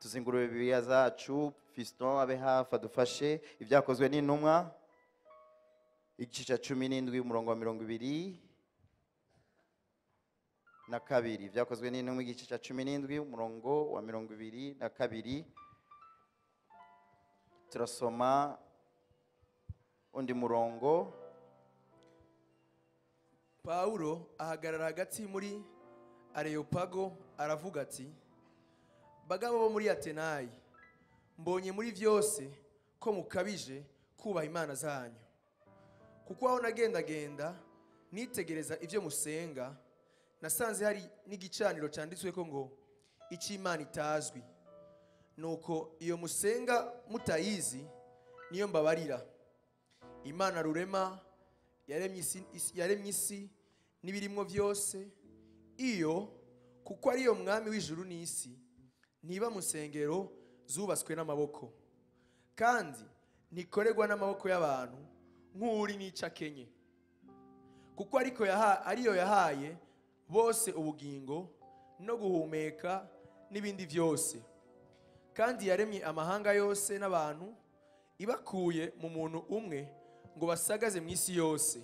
Tuzingurure Bibiliya zacu, Fiston abe hafi adufashe. Ibyakozwe n'Intumwa, igice cya 17, umurongo wa 22. Ibyakozwe n'Intumwa, igice cya 17, umurongo wa 22. Turasoma undi murongo. Pawulo ahagarara hagati muri Areyopago, aravuga ati: "Bagabo bo muri Atenayi, mbonye muri byose ko mukabije kubaha imana zanyu, kuko aho nagendagenda nitegereza ibyo musenga, nasanze hari n'igicaniro cyanditswe ko ngo icy'Imana itazwi. Nuko iyo musenga mutayizi niyo mbabarira. Imana Rurema yaremye isi n'ibirimwo byose, iyo kuko ariyo mwami w'ijuru n'isi, ntiba mu nsengero zubatswe n'amaboko, kandi ntikorerwa n'amaboko y'abantu nk'uri n'ico akenye, kuko ariko ariyo yahaye bose ubugingo no guhumeka n'ibindi byose, kandi yaremye amahanga yose n'abantu ibakuye mu muntu umwe ngo basagaze mu isi yose.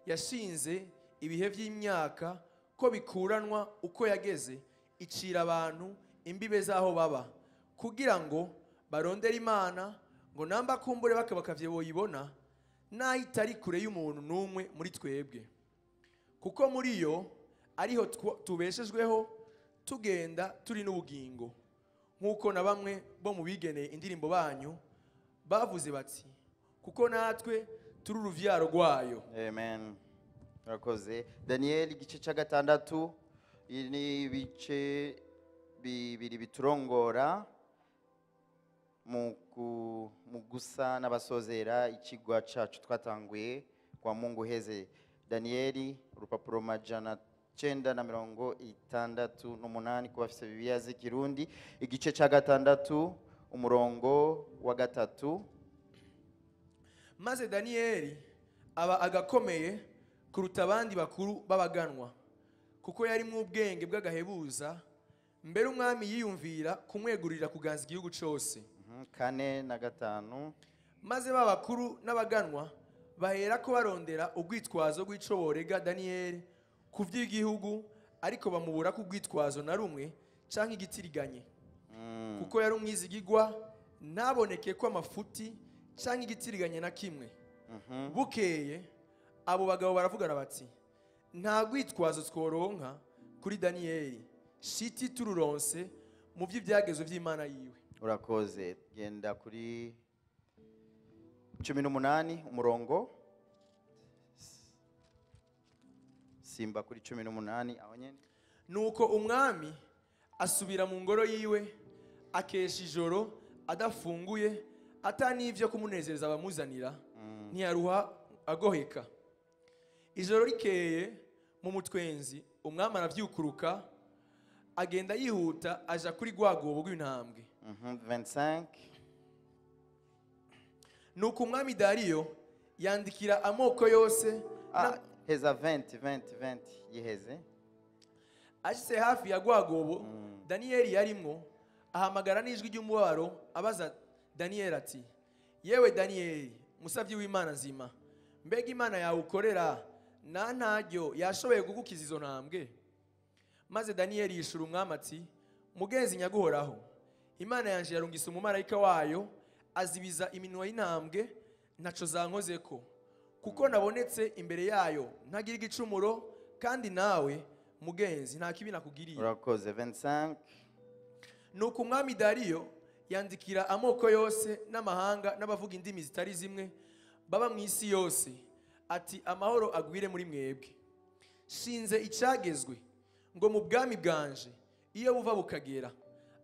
Yashinze ibihe by'imyaka ko bikuranwa uko yageze, icira abantu imbibe z'aho baba, kugira ngo barondere Imana, ngo namba kumbure bakabakavye boyibona, naho itari kure y'umuntu n'umwe muri twebwe, kuko muri yo ariho tubeshejweho, tugenda, turi n'ubugingo, nk'uko na bamwe bo mu bigeneye indirimbo banyu bavuze bati: kuko natwe turi uruvyaro rwayo." Amen, murakoze. Daniel, igice cya 6. Iyi ni ibice bibiri biturongora mu gusa n'abasozera ikigwa cacu twatanguye kwa Mungu heze. Daniyeli, urupapuro 968 ku bafise Bibiliya z'Ikirundi, igice cya 6, umurongo wa 3. Maze Daniyeli aba agakomeye kuruta abandi bakuru b'abaganwa, kuko yari mu ubwenge bw'agahebuza, mbere umwami yiyumvira kumwegurira kuganza igihugu cose. 4 na 5. Maze ba bakuru n'abaganwa bahera ko barondera urwitwazo rw'ico borega Daniyeli ku vy'igihugu, ariko bamubura ku rwitwazo na rumwe canke igitiriganye, kuko yari umwizigigwa, ntaboneke ko amafuti canke igitiriganye na kimwe. Bukeye abo bagabo baravugana bati: "Nta rwitwazo tworonka kuri Daniyeli, shiti tururonse mu vy'ibyagezo vy'Imana yiwe." Urakoze. Genda kuri 18, umurongo, simba kuri 18 aho nyene. Nuko umwami asubira mu ngoro yiwe, akesha ijoro adafunguye, ata n'ivyo kumunezereza bamuzanira, ntiyaruha agoheka. Ijoro rikeye mu mutwenzi, umwami aravyukuruka, agenda yihuta, aja kuri rwa rwobo rw'intambwe. 25. Nuko umwami Dariyo yandikira amoko yose Ah, heza 20, 20, 20, yiheze. Ashitse hafi ya rwa rwobo Daniyeli yarimwo, ahamagara n'ijwi ry'umubabaro, abaza Daniyeli ati: "Yewe Daniyeli, musavyi w'Imana nzima, mbega Imana yawe ukorera na ntaryo yashoboye kugukiza izo ntambwe?" Maze Daniyeli yishura umwami ati: "Mugenzi nyaguhoraho, Imana yanje yarungise umumarayika wayo, azibiza iminwa y'intambwe, ntaco zankozeko, kuko nabonetse imbere yayo ntagira igicumuro, kandi nawe mugenzi nta kibi nakugiriye." Urakoze. 25. Nuko umwami Dariyo yandikira amoko yose n'amahanga n'abavuga indimi zitari zimwe baba mu isi yose ati: "Amahoro agwire muri mwebwe. Shinze icagezwe ngo mu bwami bwanje, iyo buva bukagera,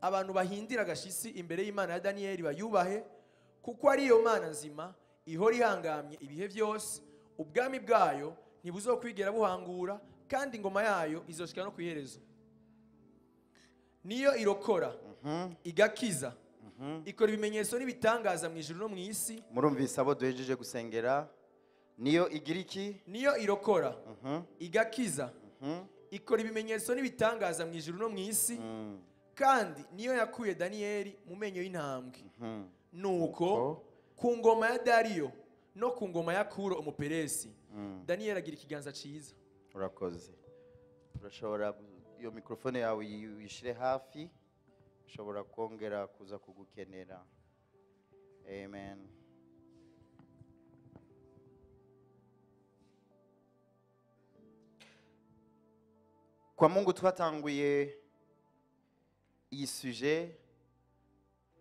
abantu bahindira agashitsi imbere y'Imana ya Daniyeli, bayubahe, kuko ariyo Mana nzima ihora ihangamye ibihe byose. Ubwami bwayo ntibuzokwigera buhangura, kandi ingoma yayo izoshika no ku iherezo. Niyo irokora, igakiza, ikora ibimenyetso n'ibitangaza mu ijuru no mu isi." Murumvise abo duhejeje gusengera? Niyo igira iki? Niyo irokora, igakiza, ikora ibimenyetso n'ibitangaza mu ijuru no mu isi. Kandi niyo yakuye Daniyeli mu menyo y'intambwe. Nuko ku ngoma ya Dariyo no ku ngoma ya Kuro umuperesi, Daniyeli agira ikiganza cyiza. Urakoze. Urashobora iyo mikrofone yawe uyishyire hafi, ushobora kongera kuza kugukenera. Amen. Kwa Mungu twatanguye iyi sujet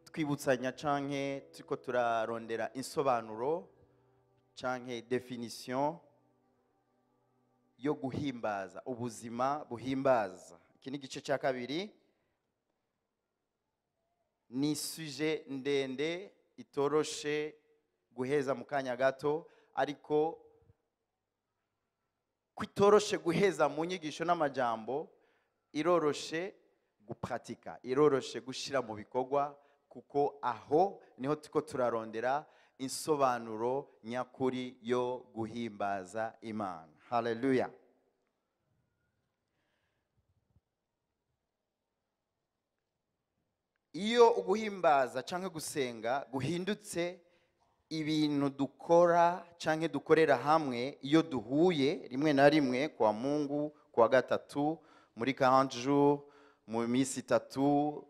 twibutsanya canke turiko turarondera insobanuro canke definition yo guhimbaza, ubuzima buhimbaza. Iki ni igice cya kabiri, ni sujet ndende itoroshe guheza mu kanya gato, ariko kwitoroshe guheza mu nyigisho n'amajambo, iroroshe gupratika, iroroshe gushira mu bikorwa, kuko aho niho tuko turarondera insobanuro nyakuri yo guhimbaza Imana. Haleluya. Iyo uguhimbaza canke gusenga guhindutse ibintu dukora canke dukorera hamwe iyo duhuye rimwe na rimwe kwa Mungu, kwa gatatu muri 40 jours, mu minsi itatu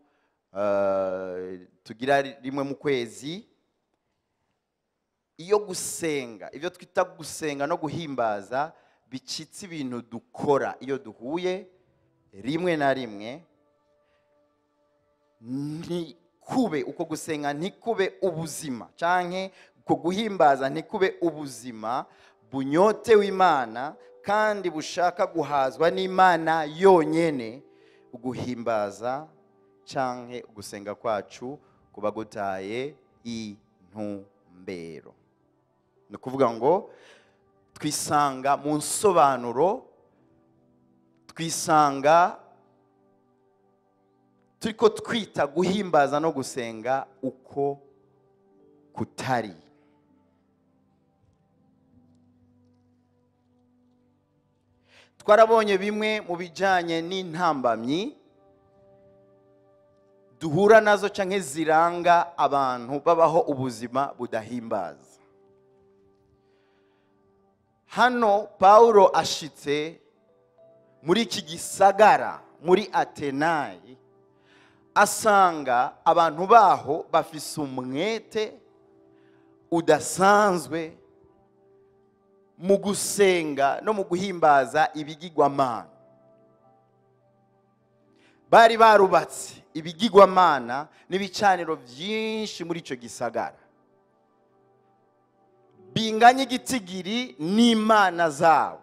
tugira rimwe mu kwezi, iyo gusenga, ibyo twita gusenga no guhimbaza bicitse ibintu dukora iyo duhuye rimwe na rimwe, ntikube uko gusenga ntikube ubuzima canke uko guhimbaza ntikube ubuzima bunyotewe Imana kandi bushaka guhazwa n'Imana yonyene. Uguhimbaza canke ugusenga kwacu kuba gutaye intumbero. Ni ukuvuga ngo twisanga mu nsobanuro, twisanga turiko twita guhimbaza no gusenga uko kutari. Twarabonye bimwe mu bijanye n'intambamyi duhura nazo canke ziranga abantu babaho ubuzima budahimbaza. Hano Paulo ashitse muri iki gisagara, muri Atenayi, asanga abantu baho bafise umwete udasanzwe mu gusenga no mu guhimbaza ibigirwamana. Bari barubatse ibigirwamana n'ibicaniro byinshi muri ico gisagara, binganye igitigiri n'imana zabo.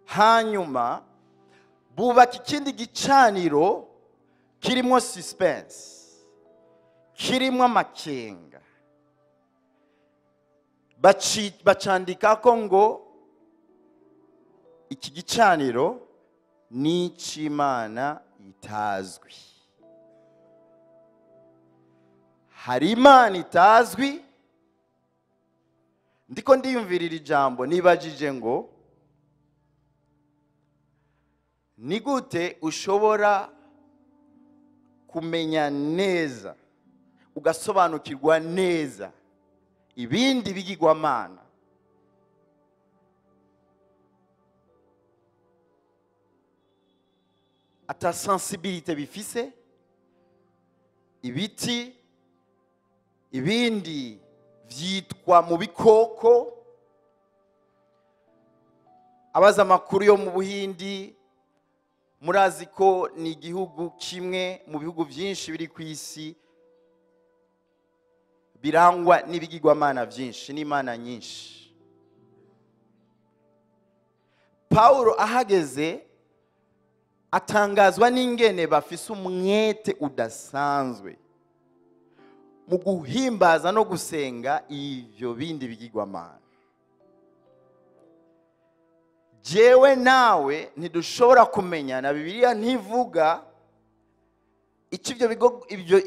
Hanyuma bubaka ikindi gicaniro kirimo suspense, kirimo amakenga, bacandika ko ngo iki gicaniro ni ic'Imana itazwi. Hari Imana itazwi. Ndiko ndiyumvirira ijambo nibajije ngo ni gute ushobora kumenya neza ugasobanukirwa neza ibindi bigirwamana ata sensibilité bifise, ibiti, ibindi vyitwa mu bikoko. Abaza amakuru yo mu Buhindi murazi ko ni igihugu kimwe mu bihugu byinshi biri ku isi birangwa n'ibigirwamana byinshi n'imana nyinshi. Paulo ahageze atangazwa n'ingene bafise umwete udasanzwe mu guhimbaza no gusenga ivyo bindi bigirwamana. Jewe nawe ntidushobora kumenya, na Bibiliya ntivuga icyo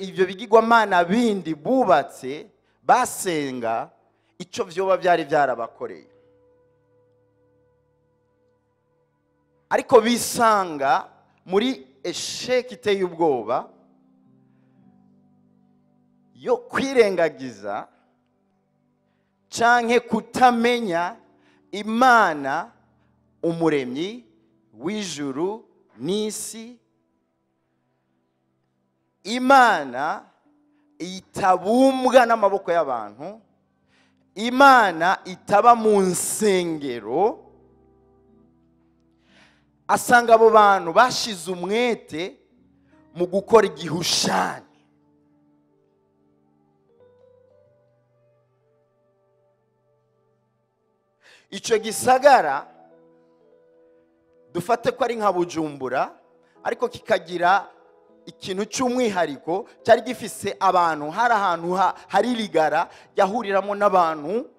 ibyo bigirwamana bindi bubatse basenga icyo vyoba byari byarabakoreye, ariko bisanga muri Échec iteye ubwoba yo kwirengagiza canke kutamenya Imana umuremyi w'ijuru n'isi, Imana itabumbwa n'amaboko y'abantu, Imana itaba mu nsengero. Asanga abo bantu bashize umwete mu gukora igihushani. Icyo gisagara dufate ko ari nka Bujumbura, ariko kikagira ikintu cy'umwihariko, cyari gifise abantu, hari ahantu hari rigara yahuriramo n'abantu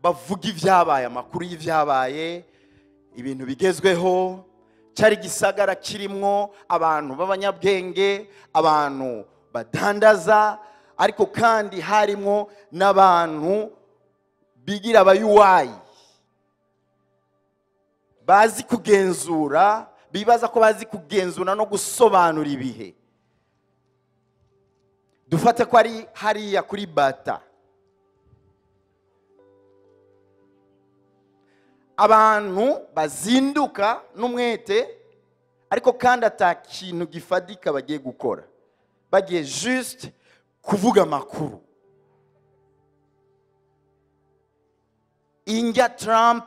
bavuga ibyabaye, amakuru y'ibyabaye, ibintu bigezweho. Cyari gisagara kirimwo abantu b'abanyabwenge, abantu badandaza, ariko kandi harimo n'abantu bigira abayuwayi, bazi kugenzura, bibaza ko bazi kugenzura no gusobanura ibihe. Dufate ko ari hariya kuri Bata, abantu bazinduka n'umwete, ariko kandi ata kintu gifadika bagiye gukora, bagiye juste kuvuga amakuru. Injya Trump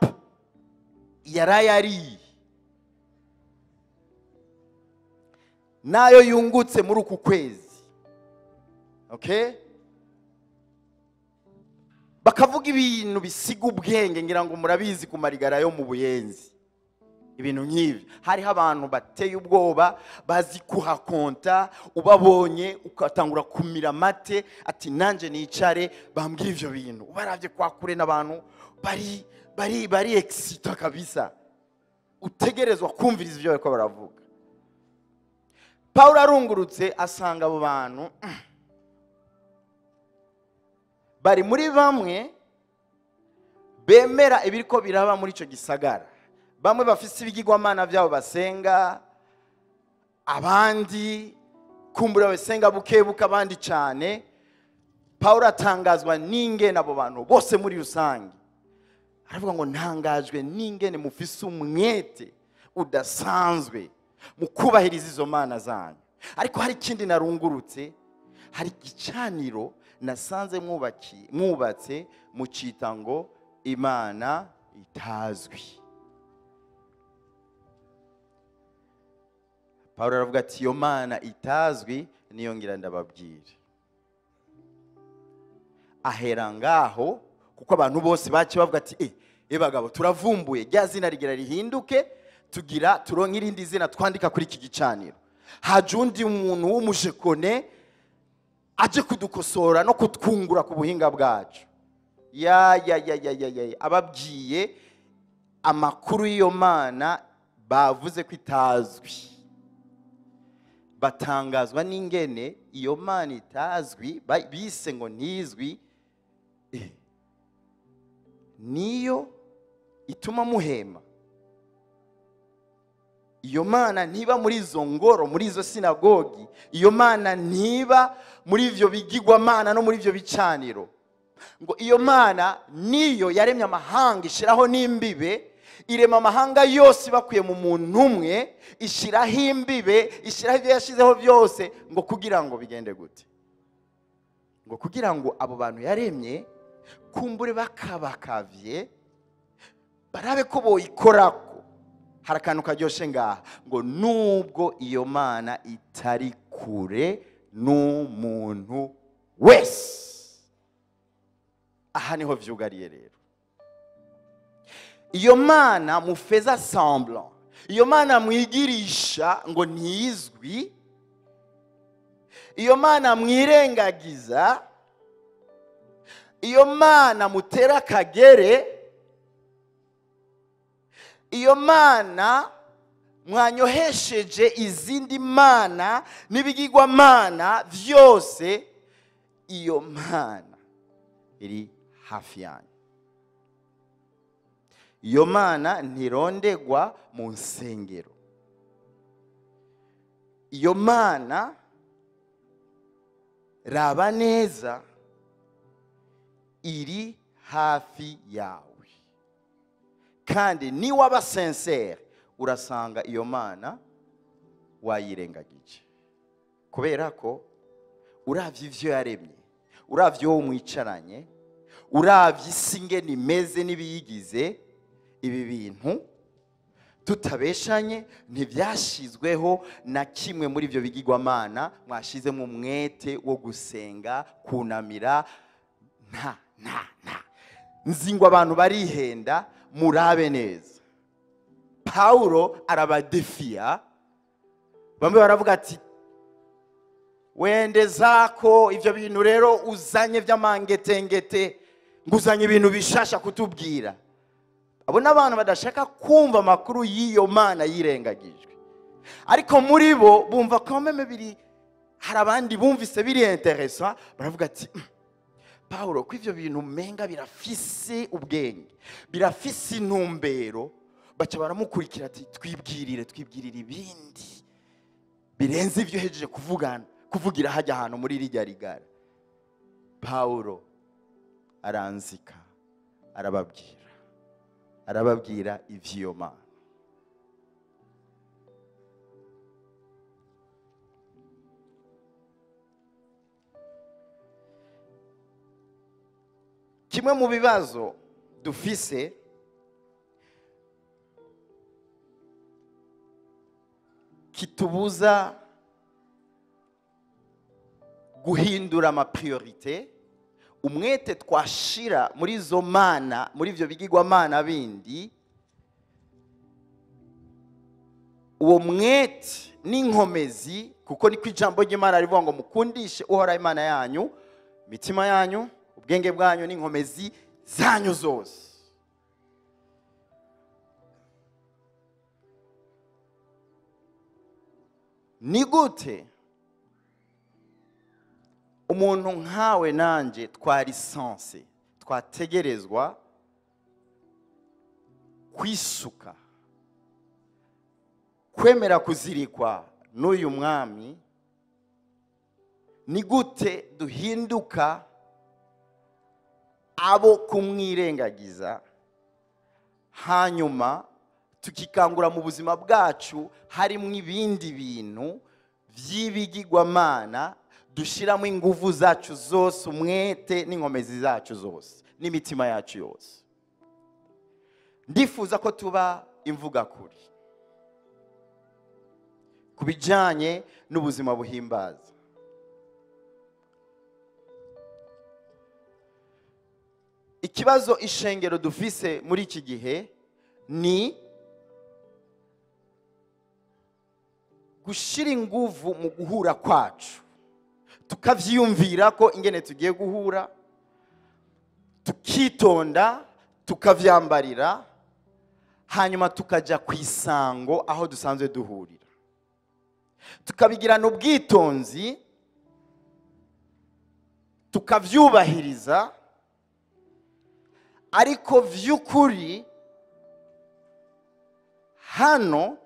yarayariye nayo yungutse muri uku kwezi, okay? Bakavuga ibintu bisiga ubwenge, ngira ngo murabizi ku marigara yo mu Buyenzi, ibintu nk'ibyo. Hariho abantu bateye ubwoba, bazi kuhakonta, ubabonye ukatangura kumira amate, ati nanje nicare bambwira ivyo bintu. Ubaravye kwa kure n'abantu bari bari bari excita kabisa, utegerezwa kumviriza ivyo bariko baravuga. Paulo arungurutse asanga abo bantu bari muri bamwe bemera ibiriko biraba muri ico gisagara. Bamwe bafise ibigirwamana byabo basenga, abandi kumbura basenga bukebuka, abandi cyane. Paulo atangazwa n'ingene abo bantu bose muri rusange. Aravuga ngo ntangajwe n'ingene mufise umwete udasanzwe mu kubahiriza izo mana zanyu. Ariko hari ikindi narungurutse, hari igicaniro nasanze mwubatse mucita ngo Imana itazwi. Paulo aravuga ati iyo Mana itazwi niyo ngira ndababwira. Ahera ngaho, kuko abantu bose baci bavuga ati bagabo turavumbuye, rya zina rigira rihinduke, tugira turonke irindi zina twandika kuri iki gicaniro. Haje undi muntu w'umujekone aje kudukosora no kutwungura ku buhinga bwacu. Ya ya ya ya ya ya, ababwiye amakuru y'iyo Mana bavuze ko itazwi, batangazwa n'ingene iyo Mana itazwi bise ngo ntizwi, niyo ituma muhema. Iyo Mana ntiba muri izo ngoro, muri izo sinagogi, iyo Mana ntiba muri ivyo bigirwamana no muri ivyo bicaniro. Ngo iyo Mana niyo yaremye amahanga, ishiraho n'imbibe, irema amahanga yose bakuye mu muntu umwe, ishiraho imbibe, ishiraho ibyo yashizeho byose, ngo kugira ngo bigende gute? Ngo kugira ngo abo bantu yaremye kumbure bakabakavye barabe ko boyikorako. Hari akantu karyoshe ngaha, ngo nubwo iyo Mana itari kure n'umuntu wese. Aha niho vyugariye rero. Iyo Mana mufeza semblant, iyo Mana mwigirisha ngo ntizwi, iyo Mana mwirengagiza, iyo Mana mutera kagere, iyo Mana mwanyohesheje izindi mana n'ibigirwamana vyose, iyo Mana iri hafi yanyu. Iyo Mana ntirondegwa mu nsengero. Iyo mana, raba neza, iri hafi yawe, kandi niwaba sincere urasanga iyo mana wayirengagije, kubera ko uravye ivyo yaremye, uravye uwo mwicaranye, uravye isi ingene imeze n'ibiyigize. Ibi bintu tutabeshanye ntibyashizweho na kimwe muri ibyo bigirwamana mwashizemo umwete wo gusenga, kunamira. Nta nta nta nzi ngo abantu barihenda. Murabe neza, Pawulo arabadefiya. Bamwe baravuga ati: "Wende zako, ibyo bintu rero uzanye by'amangetengete, ngo uzanye ibintu bishasha kutubwira." Abo n'abantu badashaka kumva amakuru y'iyo mana yirengagijwe, ariko muri bo bumva ko même biri, hari abandi bumvise biri intéressant, baravuga ati: "Pawulo, ko ivyo bintu umenga birafise ubwenge, birafise intumbero." Baca baramukurikira ati: "Twibwirire, twibwirire ibindi birenze ibyo uhejeje kuvugana, kuvugira hajya ahantu muri rijya rigara." Pawulo aranzika, arababwira ivy'iyo mana. Kimwe mu bibazo dufise kitubuza guhindura ama priorités, umwete twashira muri izo mana, muri ivyo bigirwamana bindi, uwo mwete n'inkomezi, kuko niko ijambo ry'Imana rivuga ngo: "Mukundishe Uhoraho Imana yanyu imitima yanyu, ubwenge bwanyu n'inkomezi zanyu zose." Ni gute umuntu nkawe nanje twari censé, twategerezwa kwisuka, kwemera kuzirikwa n'uyu mwami, ni gute duhinduka abo kumwirengagiza, hanyuma tukikangura mu buzima bwacu harimo ibindi bintu by'ibigirwamana dushyiramo ingufu zacu zose, umwete n'inkomezi zacu zose n'imitima yacu yose? Ndifuza ko tuba imvugakuri ku bijyanye n'ubuzima buhimbaza. Ikibazo ishengero dufise muri iki gihe ni gushyira inguvu mu guhura kwacu, tukavyiyumvira ko ingene tugiye guhura, tukitonda, tukavyambarira, hanyuma tukajya ku isango aho dusanzwe duhurira, tukabigirana ubwitonzi, tukavyubahiriza, ariko vy'ukuri hano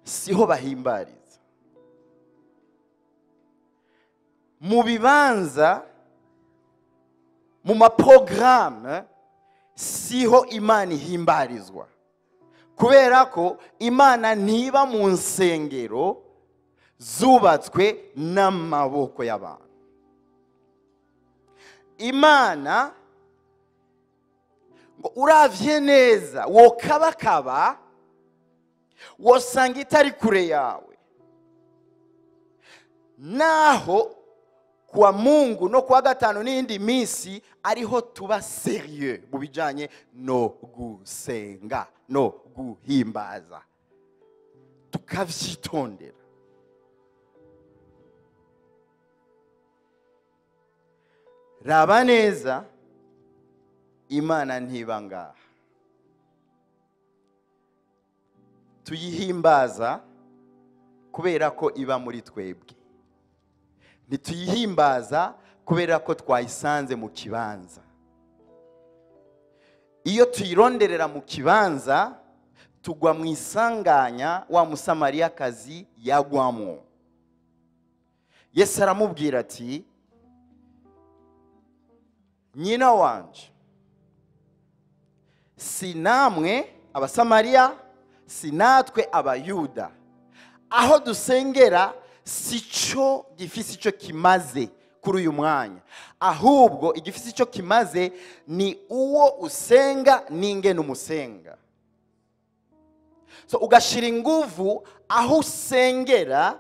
siho bahimbariza. Mu bibanza, mu maporogaramu, siho Imana ihimbarizwa, kubera ko Imana ntiba mu nsengero zubatswe n'amaboko y'abantu. Imana ngo uravye neza wokabakaba wosanga itari kure yawe. Naho kuwa Mungu no kuwa gatanu n'iyindi minsi ariho tuba sérieux mu bijanye no gusenga no guhimbaza, tukavyitondera. Raba neza, Imana ntiba ngaha. Tuyihimbaza kubera ko iba muri twebwe, ntituyihimbaza kubera ko twayisanze mu kibanza. Iyo tuyironderera mu kibanza, Tugwa mu isanganya wa Musamariyakazi yagwamo. Yesu aramubwira ati nyina wanje, si namwe Abasamariya, si natwe Abayuda, aho dusengera si cyo gifise icyo kimaze kuri uyu mwanya, ahubwo igifise icyo kimaze ni uwo usenga n'ingene umusenga. So ugashira inguvu aho usengera,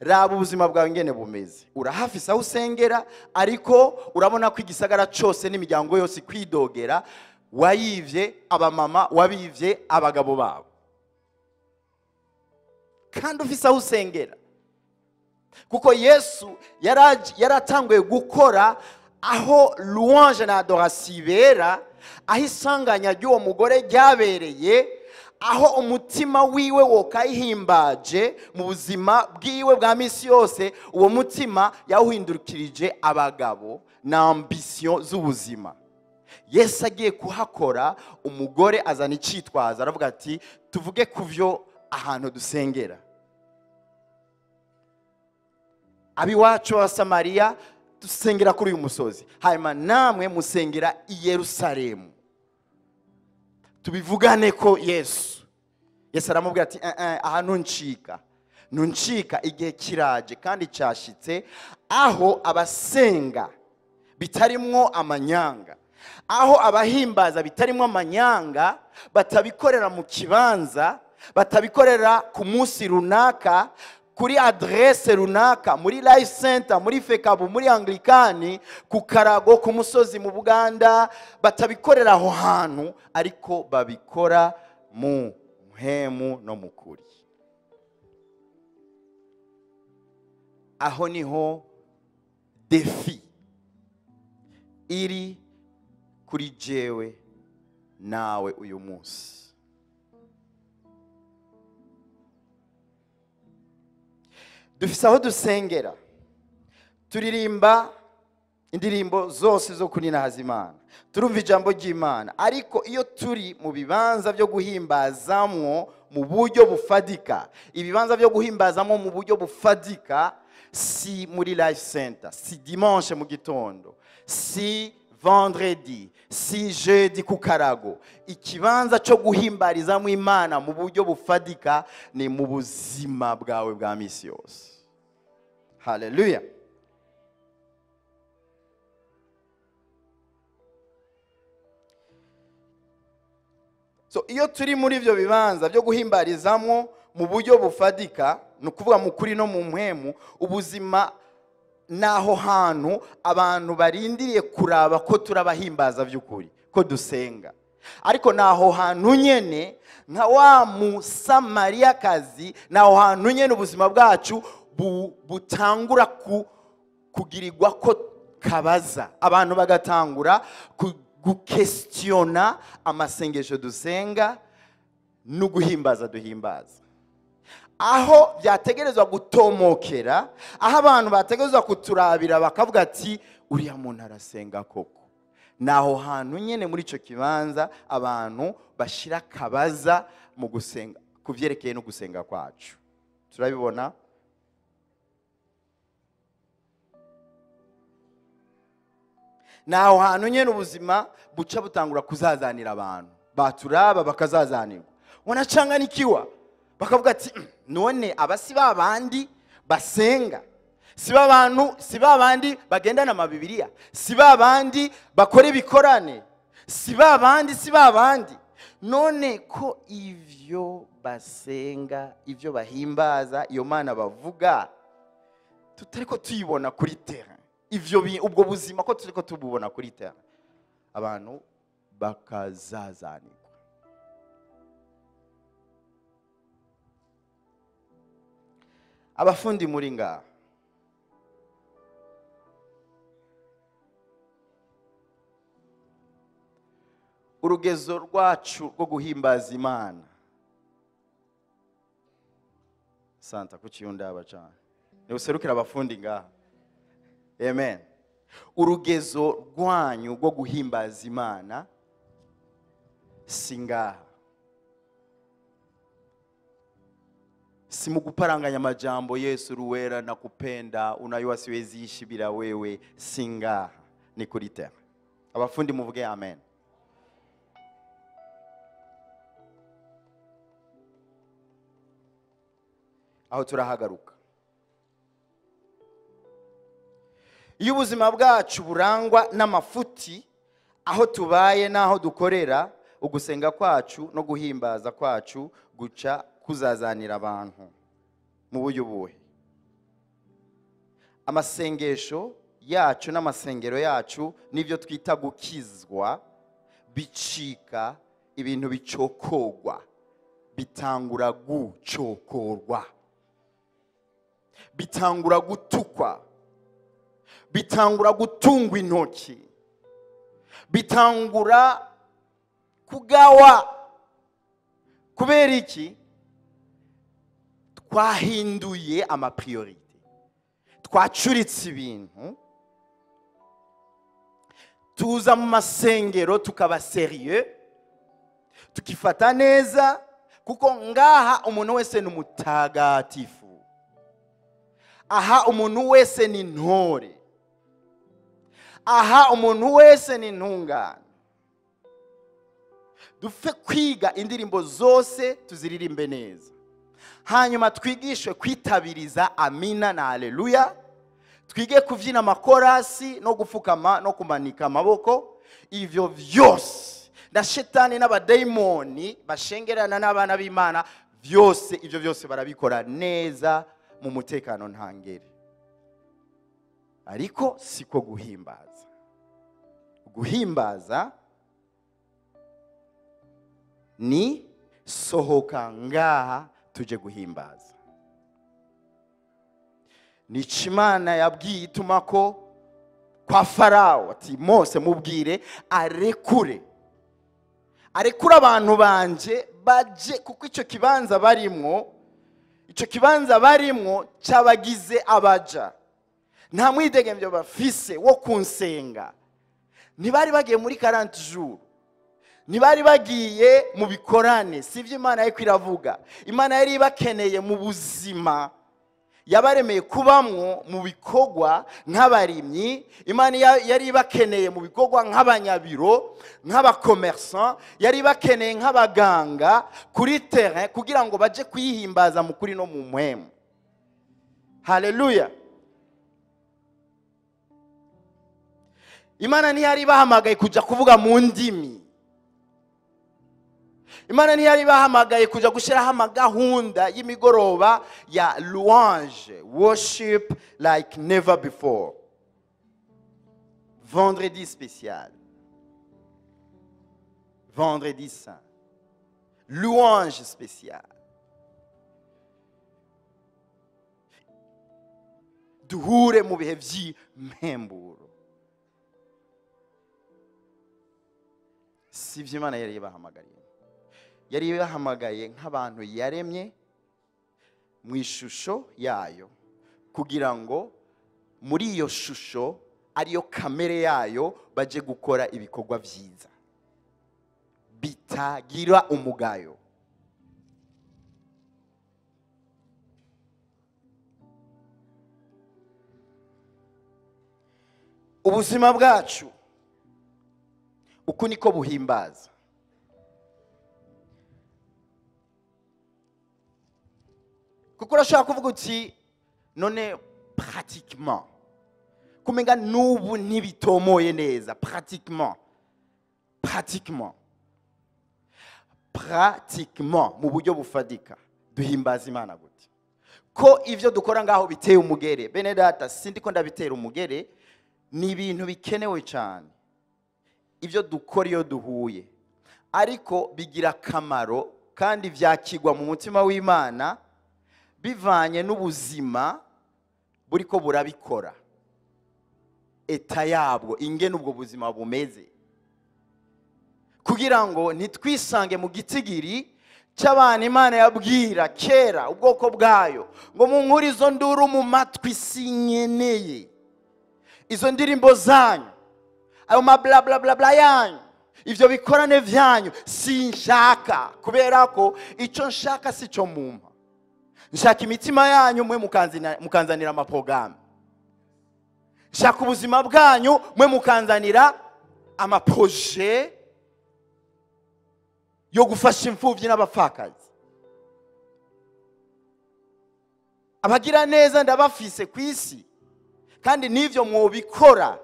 raba ubuzima bwawe ingene bumeze. Urahafise aho usengera, ariko urabona ko igisagara cyose n'imiryango yose kwidogera, wayivye abamama, wabivye abagabo babo, kandi ufise aho usengera. Kuko Yesu yaratanguye gukora aho louange na adoration ibera, aho isanganya ry'uwo mugore ryabereye, aho umutima wiwe wokayihimbaje mu buzima bwiwe bwa misi yose, uwo mutima yawuhindukirije abagabo na ambition z'ubuzima. Yesu agiye kuhakora, umugore azana icitwazo, aravuga ati tuvuge kuvyo ahantu dusengera. Abiwacu wa Samariya dusengera kuri uyu musozi, hanyuma namwe musengera i Yerusalemu. Tubivugane ko Yesu. Yesu aramubwira ati aha ntuncika, ntuncika, igihe kiraje kandi cyashitse aho abasenga bitarimwo amanyanga, aho abahimbaza bitarimwo amanyanga, batabikorera mu kibanza, batabikorera ku munsi runaka, kuri adresse runaka, muri Life Center, muri Fekabu, muri Anglikani, ku Karago, ku musozi mu Buganda, batabikorera aho hantu, ariko babikora mu mpemu no mu kuri. Aho niho defi iri kuri jewe nawe uyu munsi. Dufise aho dusengera, turirimba indirimbo zose zo kuninahaza Imana, turumva ijambo ry'Imana, ariko iyo turi mu bibanza byo guhimbazamwo mu buryo bufadika, ibibanza byo guhimbazamwo mu buryo bufadika, si muri Life Center, si dimanche mu gitondo, si vendredi, si jeudi ku Karago, ikibanza cyo guhimbarizamo Imana mu buryo bufadika ni mu buzima bwawe bwa misi yose. Haleluya. So iyo turi muri ibyo bibanza byo guhimbarizamo mu buryo bufadika, ni ukuvuga mu kuri no mu mpwemu, ubuzima naho hantu abantu barindiriye kuraba ko turabahimbaza by'ukuri, ko dusenga. Ariko naho hantu nyene nka wa Musamariyakazi, naho hantu nyene ubuzima bwacu butangura kugirirwa ko kabaza, abantu bagatangura gukestiona amasengesho dusenga no guhimbaza duhimbaza. Aho byategerezwa gutomokera, aho abantu bategerezwa kuturabira bakavuga ati uriya muntu arasenga koko, naho hantu nyene muri ico kibanza abantu bashira kabaza mu gusenga kuvyerekeye no gusenga kwacu. Turabibona. Naho hantu nyene ubuzima buca butangura kuzazanira abantu, baturaba bakazazanirwa, wanacanganikiwa, bakavuga ati none abasi babandi basenga, si babantu, si babandi bagendana amabibiliya, si babandi bakora ibikorane, si babandi, si babandi, none ko ivyo basenga, ivyo bahimbaza, iyo Mana bavuga tutariko tuyibona kuri terrain, ivyo ubwo buzima ko turiko tububona kuri terrain, abantu bakazazanirwa. Abafundi muri ngaha, urugezo rwacu rwo guhimbaza Imana, Santa kuchiyundaba cyane, ni userukira abafundi ngaha, amen. Urugezo rwanyu rwo guhimbaza Imana si ngaha. Si mu guparanganya amajambo Yesu ruwera nakupenda unayua siwezi ishi bila wewe, singaha ni kuri terrain. Abafundi muvuge amen. Aho turahagaruka. Iyo ubuzima bwacu burangwa n'amafuti aho tubaye n'aho dukorera, ugusenga kwacu no guhimbaza kwacu guca kuzazanira abantu mu buryo buhe. Amasengesho yacu n'amasengero yacu nibyo twita gukizwa bicika ibintu bicokogwa, bitangura gucokorwa, bitangura gutukwa, bitangura gutungwa intoki, bitangura kugawa. Kubera iki? Twahinduye ama priorité, twacuritse ibintu, tuza mu masengero tukaba sérieux, tukifata neza, kuko ngaha umuntu wese ni umutagatifu, aha umuntu wese ni ntore, aha umuntu wese ni ntungane. Dupfe kwiga indirimbo zose tuziririmbe neza, hanyuma twigishwe kwitabiriza amina na haleluya, twige kuvyina amakorasi no gufukama no kumanika amaboko. Ivyo vyose na shetani n'abadaimoni bashengerana n'abana b'Imana, vyose ivyo vyose barabikora neza mu mutekano ntangere. Ariko siko guhimbaza. Guhimbaza ni sohoka ngaha tuje guhimbaza. Nico Imana yabwiye ituma ko kwa Farao ati Mose mubwire arekure, arekure abantu banje baje, kuko ico kibanza barimwo, ico kibanza barimwo cabagize abaja, nta mwidegemvyo bafise wo kunsenga. Ntibari bagiye muri 40 jours, ntibari bagiye mu bikorane, sivyo Imana yariko iravuga. Imana yari ibakeneye mu buzima yabaremeye kubamwo mu bikorwa nk'abarimyi, Imana yari ibakeneye mu bikorwa nk'abanyabiro, nk'abakomersan, yari ibakeneye nk'abaganga kuri terrain kugira ngo baje kuyihimbaza mu kuri no mu mpwemu. Haleluya. Imana ntiyari bahamagaye kuja kuvuga mu ndimi. Imana ntiyari bahamagaye kuja gushiraho amagahunda y'imigoroba ya louange, worship like never before. Vendredi spécial, vendredi saint, louange spéciale. Duhure mu bihe vy'impemburo. Sivyo Imana yari bahamagariye. Yari bahamagaye nk'abantu yaremye mu ishusho yayo, kugira ngo muri iyo shusho ariyo kamere yayo baje gukora ibikorwa vyiza bitagira umugayo. Ubuzima bwacu uku niko buhimbaza. Kuko urashobora kuvuga uti none pratiquement kumenga n'ubu ntibitomoye neza, pratiquement pratiquement pratiquement mu buryo bufadika duhimbaza Imana gute? Ko ivyo dukora ngaho biteye umugere. Bene data, sindiko ndabitera umugere, ni ibintu bikenewe cyane ivyo dukora iyo duhuye, ariko bigira akamaro kandi vyakigwa mu mutima w'Imana bivanye n'ubuzima buriko burabikora, eta yabwo ingene ubwo buzima bumeze, kugira ngo ntitwisange mu gitigiri cy'abantu Imana yabwira kera ubwoko bwayo ngo munkure izo nduru mu matwi sinkeneye, izo ndirimbo zanyu, ayo ma bla bla bla bla yanyu, ivyo bikorane vyanyu sinshaka, kubera ko ico nshaka sico mumpa. Nshaka imitima yanyu mwe mukanzanira amaprogaramu. Nshaka ubuzima bwanyu mwe mukanzanira amaproje yo gufasha imfubyi n'abapfakazi. Abagira neza ndabafise ku isi, kandi n'ivyo mwobikora.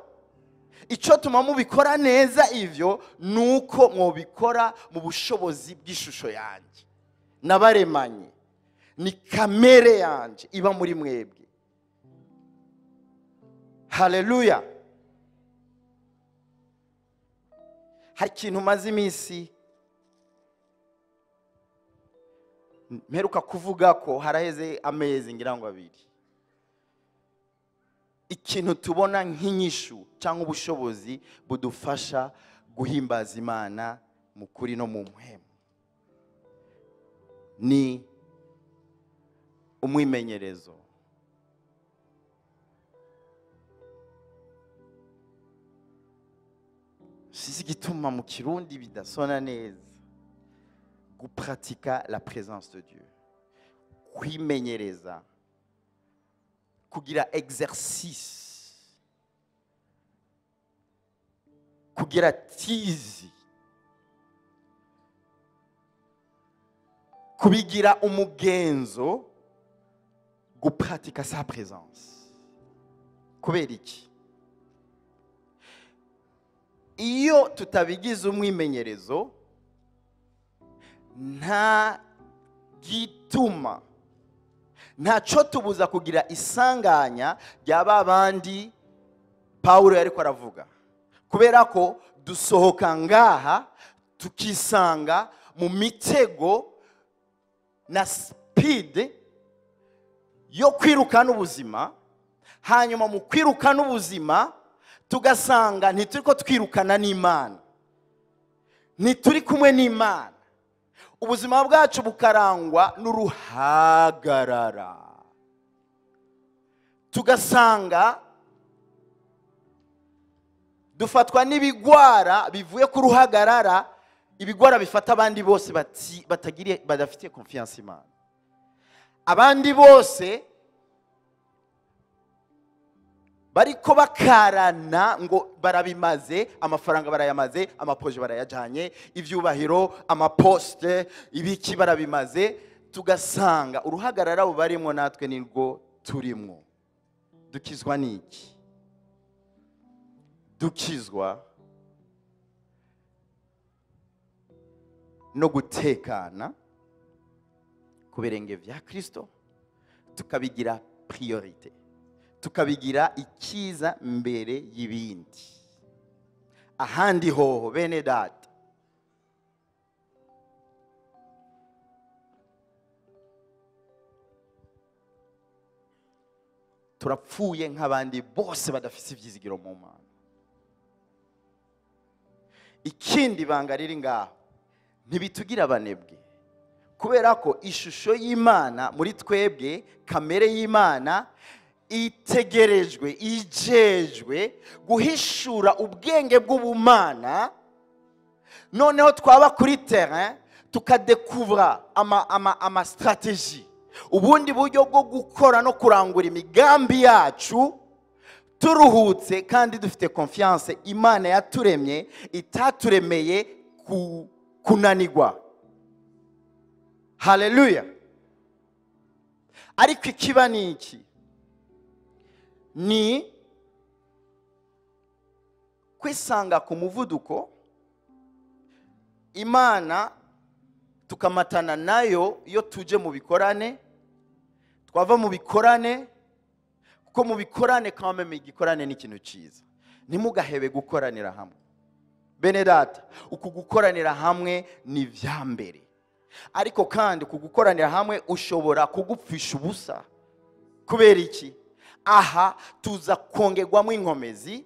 Icyo tuma mubikora neza ivyo nuko mwobikora mu bushobozi bw'ishusho yanjye nabaremanye, ni kamere yanje iba muri mwebwe. Haleluya. Hari ikintu maze iminsi mperuka kuvuga ko haraheze amezi ngira ngo abiri. Ikintu tubona nk'inyishu cyangwa ubushobozi budufasha guhimbaza Imana mu kuri no mu mpwemu ni umwimenyerezo. Sisi gituma mu Kirundi bidasona neza. Gupratika la présence de Dieu, kwimenyereza, kugira exercice, kugira tizi, kubigira umugenzo, gupratika sa présence. Kubera iki? Iyo tutabigize umwimenyerezo, nta gituma, ntaco tubuza kugira isanganya ryaba abandi Paulo yariko aravuga. Kubera ko dusohoka ngaha tukisanga mu mitego na speed yo kwirukana ubuzima, hanyuma mu kwirukana ubuzima tugasanga ntituriko twirukana n'Imana, ntituri kumwe n'Imana. Ubuzima bwacu bukarangwa n'uruhagarara, tugasanga dufatwa n'ibigwara bivuye ku ruhagarara, ibigwara bifata abandi bose batagiriye, badafitiye confiance Imana. Abandi bose bariko bakarana ngo barabimaze, amafaranga barayamaze, amaproje barayajanye, ivyubahiro, amaposte, ibiki barabimaze. Tugasanga uruhagarara bubarimwo natwe nirwo turimwo. Dukizwa niki? Dukizwa no gutekana ku birenge vya Kristo, tukabigira priorite, tukabigira ikiza mbere y'ibindi. Ahandi hoho bene data, turapfuye nk'abandi bose badafise ivyizigiro mu Mana. Ikindi banga riri ngaho, ntibitugira abanebwe, kubera ko ishusho y'Imana muri twebwe, kamere y'Imana itegerejwe, ijejwe guhishura ubwenge bw'ubumana. Noneho twaba kuri terrain tukadekuvra ama strategie, ubundi buryo bwo gukora no kurangura imigambi yacu turuhutse kandi dufite confiance. Imana yaturemye itaturemeye kunanigwa. Haleluya. Ariko ikiba ni iki? Ni kwisanga ku muvuduko Imana tukamatana nayo iyo tuje mu bikorane, twava mu bikorane, kuko mu bikorane kameme igikorane ni ikintu cyiza. Ntimugahebe gukoranira hamwe bene data. Uku gukoranira hamwe ni vya mbere, ariko kandi kugukoranira hamwe ushobora kugupfisha ubusa. Kubera iki? Aha tuza kongerwamo inkomezi,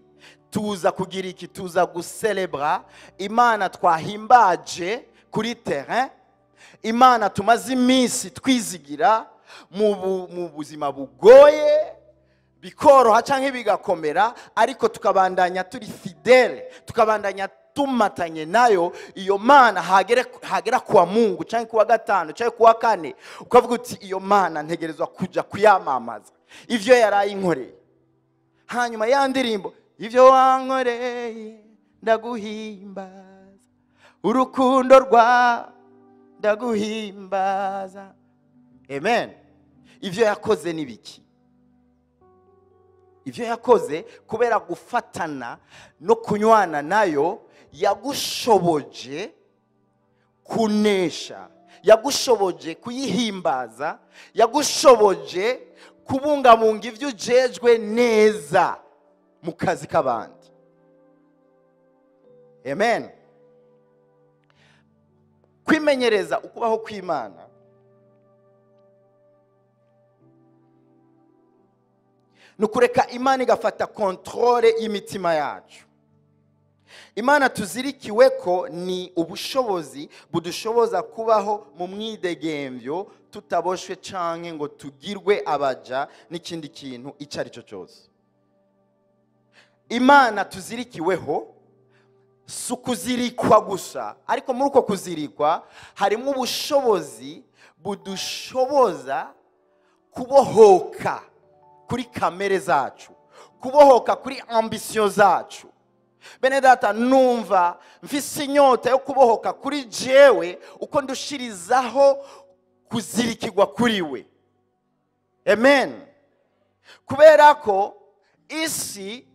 tuza kugira iki? Tuza gucelebra Imana twahimbaje kuri terrain, Imana tumaze iminsi twizigira mu buzima bugoye, bikoroha canke bigakomera, ariko tukabandanya turi fidele, tukabandanya Tumatanye nayo iyo Mana, hagera kuwa Mungu cyangwa kuwa gatanu cyangwa kuwa kane, ukavuga uti iyo Mana ntegerezwa kuja kuyamamaza ivyo yarayinkoreye. Hanyuma ya ndirimbo ivyo wankoreye ndaguhimbaza, urukundo rwa ndaguhimbaza. Amen. Ivyo yakoze ni biki? Ivyo yakoze kubera gufatana no kunywana nayo, yagushoboje kunesha, yagushoboje kuyihimbaza, yagushoboje kubungabunga ivyo ujejwe neza mu kazi k'abandi. Amen. Kwimenyereza ukubaho kw'Imana nukureka Imana igafata kontrole y'imitima yacu. Imana tuzirikiwe ko ni ubushobozi budushoboza kubaho mu mwidegemvyo, tutaboshwe canke ngo tugirwe abaja n'ikindi kintu icyo ari cyo cyose. Imana tuzirikiweho si ukuzirikwa gusa, ariko muri uko kuzirikwa harimo ubushobozi budushoboza kubohoka kuri kamere zacu, kubohoka kuri ambition zacu. Bene data, numva mfise inyota yo kubohoka kuri jewe uko ndushirizaho kuzirikirwa kuri we. Amen. Kubera ko isi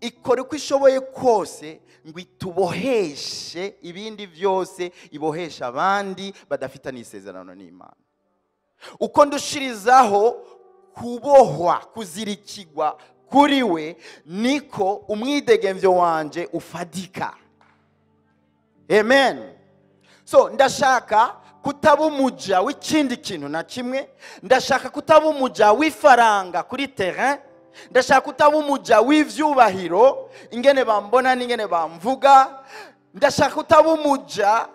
ikora uko ishoboye kose ngo ituboheshe ibindi byose, ibohesha abandi badafitanye isezerano n'Imana. Uko ndushirizaho kubohwa, kuzirikirwa kuri we, niko umwidegemvyo wanje ufadika. Amen. So ndashaka kutaba umuja w'ikindi kintu na kimwe, ndashaka kutaba umuja w'ifaranga kuri terrain, ndashaka kutaba umuja w'ivyubahiro ingene bambona n'ingene bamvuga, ndashaka kutaba umuja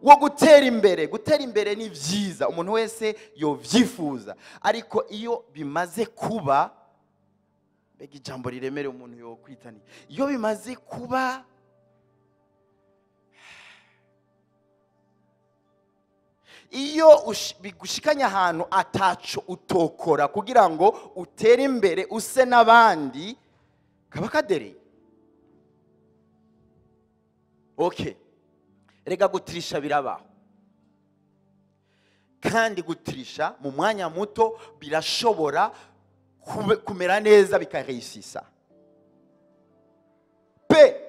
wo gutera imbere. Gutera imbere ni vyiza, umuntu wese yovyifuza, ariko iyo bimaze kuba, mbega ijambo riremere umuntu yokwitani, iyo bimaze kuba iyo bigushikanya ahantu ataco utokora kugira ngo utere imbere use n'abandi, kaba kadereye. Okay, rega gutirisha birabaho, kandi gutirisha mu mwanya muto birashobora kumera neza bikareisisa pe.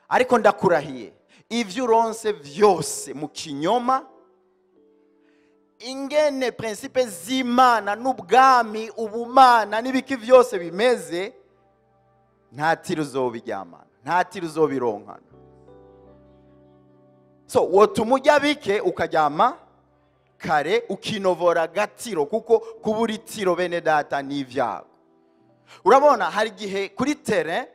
Ariko ndakurahiye, ivyo uronse vyose mu kinyoma, ingene principe z'Imana n'ubwami ubumana n'ibiki vyose bimeze, nta tiro uzobiryamana, nta tiro uzobironkana. So wotuma bike ukaryama kare, ukinovora gatiro, kuko kubura itiro bene data ni ibyago. Urabona hari igihe kuri terrain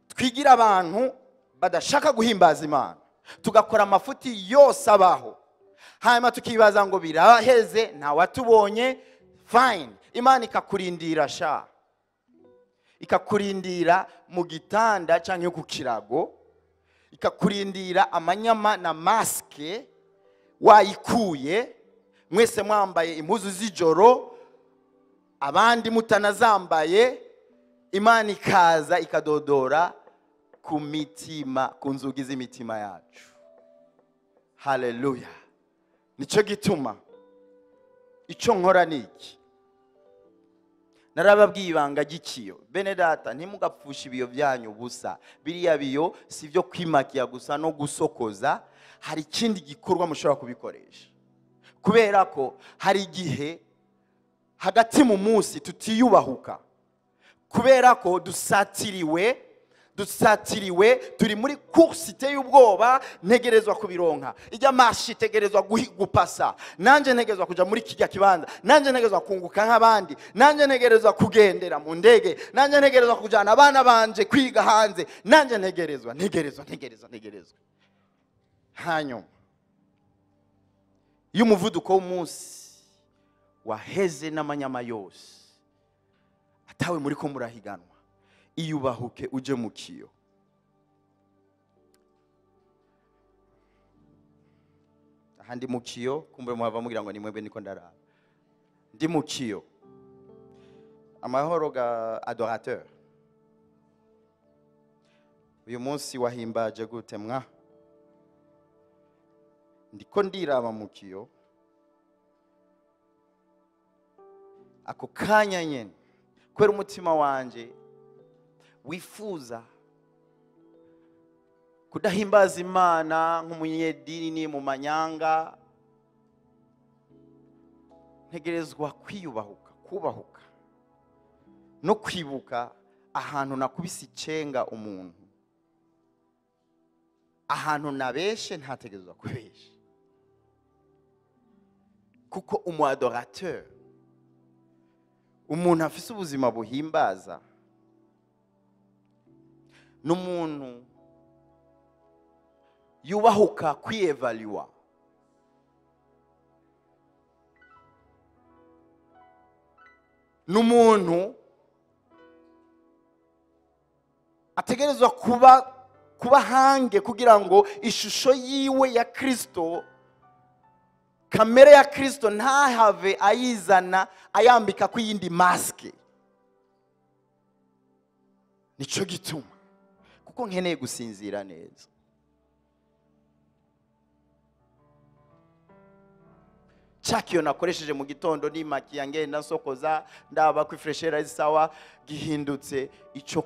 twigira abantu badashaka guhimbaza Imana, tugakora amafuti yose abaho, hanyuma tukibaza ngo biraheze ntawatubonye. Fine, Imana ikakurindira sha, ikakurindira mu gitanda cyangwa ku kirago, ikakurindira amanyama na maske wayikuye, mwese mwambaye impuzu z'ijoro, abandi mutanazambaye. Imana ikaza ikadodora ku mitima, ku nzugi z'imitima yacu. Haleluya. Nico gituma ico nkora niki, narababwiye ibanga ry'ikiyo. Bene data, ntimugapfushe ibiyo byanyu busa. Biriya biyo si byo kwimakiya gusa no gusokoza, hari ikindi gikorwa mushobora kubikoresha. Kubera ko hari igihe hagati mu munsi tutiyubahuka, kubera ko dusatiriwe, turi muri course iteye ubwoba. Ntegerezwa kubironka, ijya mashi itegerezwa gupasa, nanje ntegerezwa kuja muri kijya kibanza, nanje ntegerezwa kunguka nk'abandi, nanje ntegerezwa kugendera mu ndege, nanje ntegerezwa kujana abana banje kwiga hanze, nanje ntegerezwa. Hanyuma iyo umuvuduko w'umunsi waheze n'amanyama yose atawe muri ko murahiganwa, iyubahuke uje mu kiyo. Aha ndi mu kiyo, kumbe muhava mugira ngo ni mwebwe niko ndaraba. Ndi mu kiyo. Amahoro ga adorateur. Uyu munsi wahimbaje gute mwa? Ndiko ndiraba mu kiyo. Ako kanya nyene kubera umutima wanje wifuza kudahimbaza Imana nk'umunyedini mu manyanga, ntegerezwa kwiyubahuka, kubahuka no kwibuka ahantu nakubise icenga umuntu, ahantu nabeshe ntategerezwa kubesha, kuko umu adorateur, umuntu afise ubuzima buhimbaza, n'umuntu yubahuka kwievalua. N'umuntu ategerezwa kuba hange kugira ngo ishusho yiwe ya Kristo, kamere ya Kristo ntahave ayizana ayambika ku yindi maske. Nico gituma kuko nkeneye gusinzira neza. Chakiyo nakoresheje mu gitondo nimakiya ngenda nsokoza ndaba kwifreshera isawa, gihindutse ico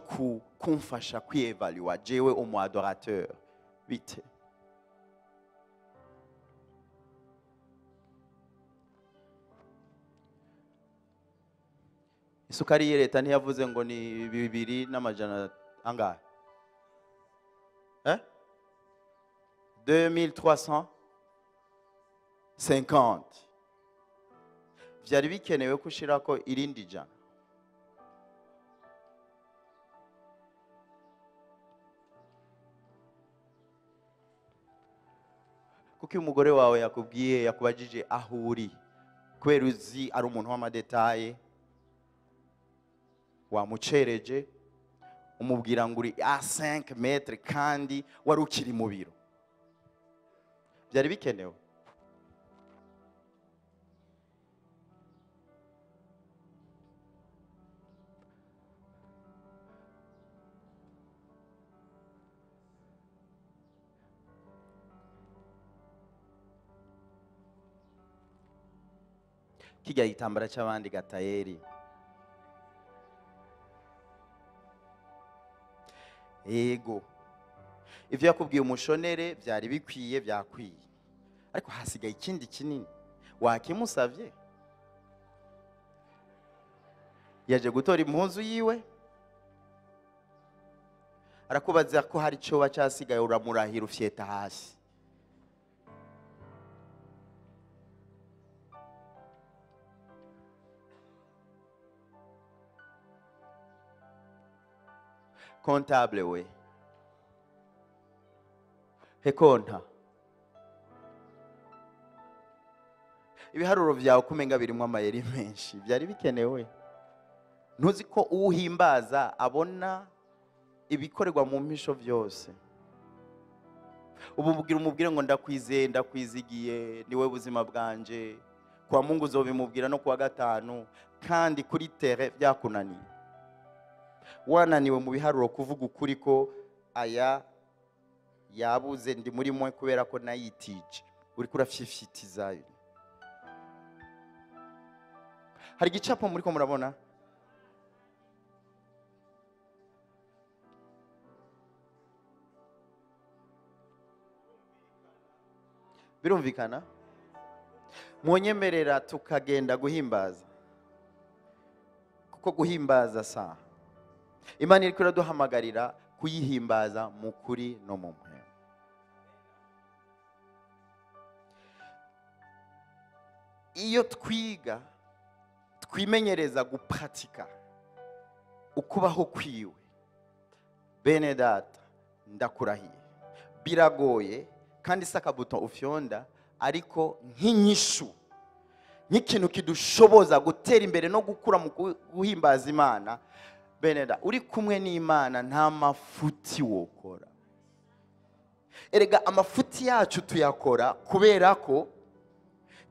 kumfasha kwievalua jewe umu adorateur bite. Isukari ya leta ntiyavuze ngo ni 2,200 angahe? 2350. Vyari bikenewe kushirako irindi jana. Kuko umugore wawe yakubwiye, yakubajije aho uri, kubera uzi ari umuntu w'amadetaye, wamucereje umubwira ngo uri a 5 metres kandi wari ukiri mu biro. Byari bikenewe. Kijya gitambara cy'abandi gatayeri. Ego, ivyo yakubwiye umushonere byari bikwiye, byakwiye, ariko hasigaye ikindi kinini wakimusavye. Yaje gutora impuzu yiwe, arakubaza ko hari cyo bacyasigaye, uramurahira ufyeta hasi. Comptable we, hekonta ibiharuro byawe kumenga birimo amayeri menshi, byari bikenewe. Ntuzi ko uhimbaza abona ibikorerwa mu mpisho byose. Ubu bubwira umubwire ngo ndakwizeye, ndakwizigiye, niwe buzima bwanje, kwa Mungu uzobimubwira no kuwa gatanu, kandi kuri terre byakunaniye. Wananiwe mu biharuro kuvuga ukuri ko aya yabuze ndi muri mwe kubera ko nayitije, uri kurafyifyitizayo. Hari igicapo muri ko murabona? Birumvikana? Mwonyemerera tukagenda guhimbaza, kuko guhimbaza sa Imana iriko iraduhamagarira kuyihimbaza mu kuri no mu mpwemu. Iyo twiga twimenyereza gupratika ukubaho kwiwe, bene data ndakurahiye, biragoye kandi sakabuto ufyonda, ariko nk'inyishu, nk'ikintu kidushoboza gutera imbere no gukura mu guhimbaza Imana. Beneda, uri kumwe n'Imana nta mafuti wokora. Erega amafuti yacu tuyakora kubera ko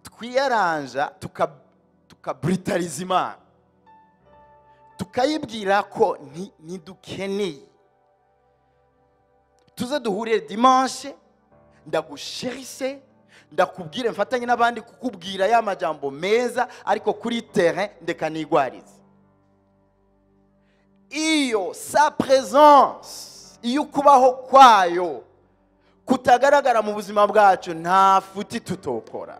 twiyaranja, tukabrutaliza Imana, tukayibwira ko ntidukeneye. Tuze duhure dimanche, ndagusherise, ndakubwire, mfatanye n'abandi kukubwira ya majambo meza, ariko kuri terrain ndeka nigwarize. Iyo sa présence, iyo kubaho kwayo kutagaragara mu buzima bwacu, nta futi tutokora.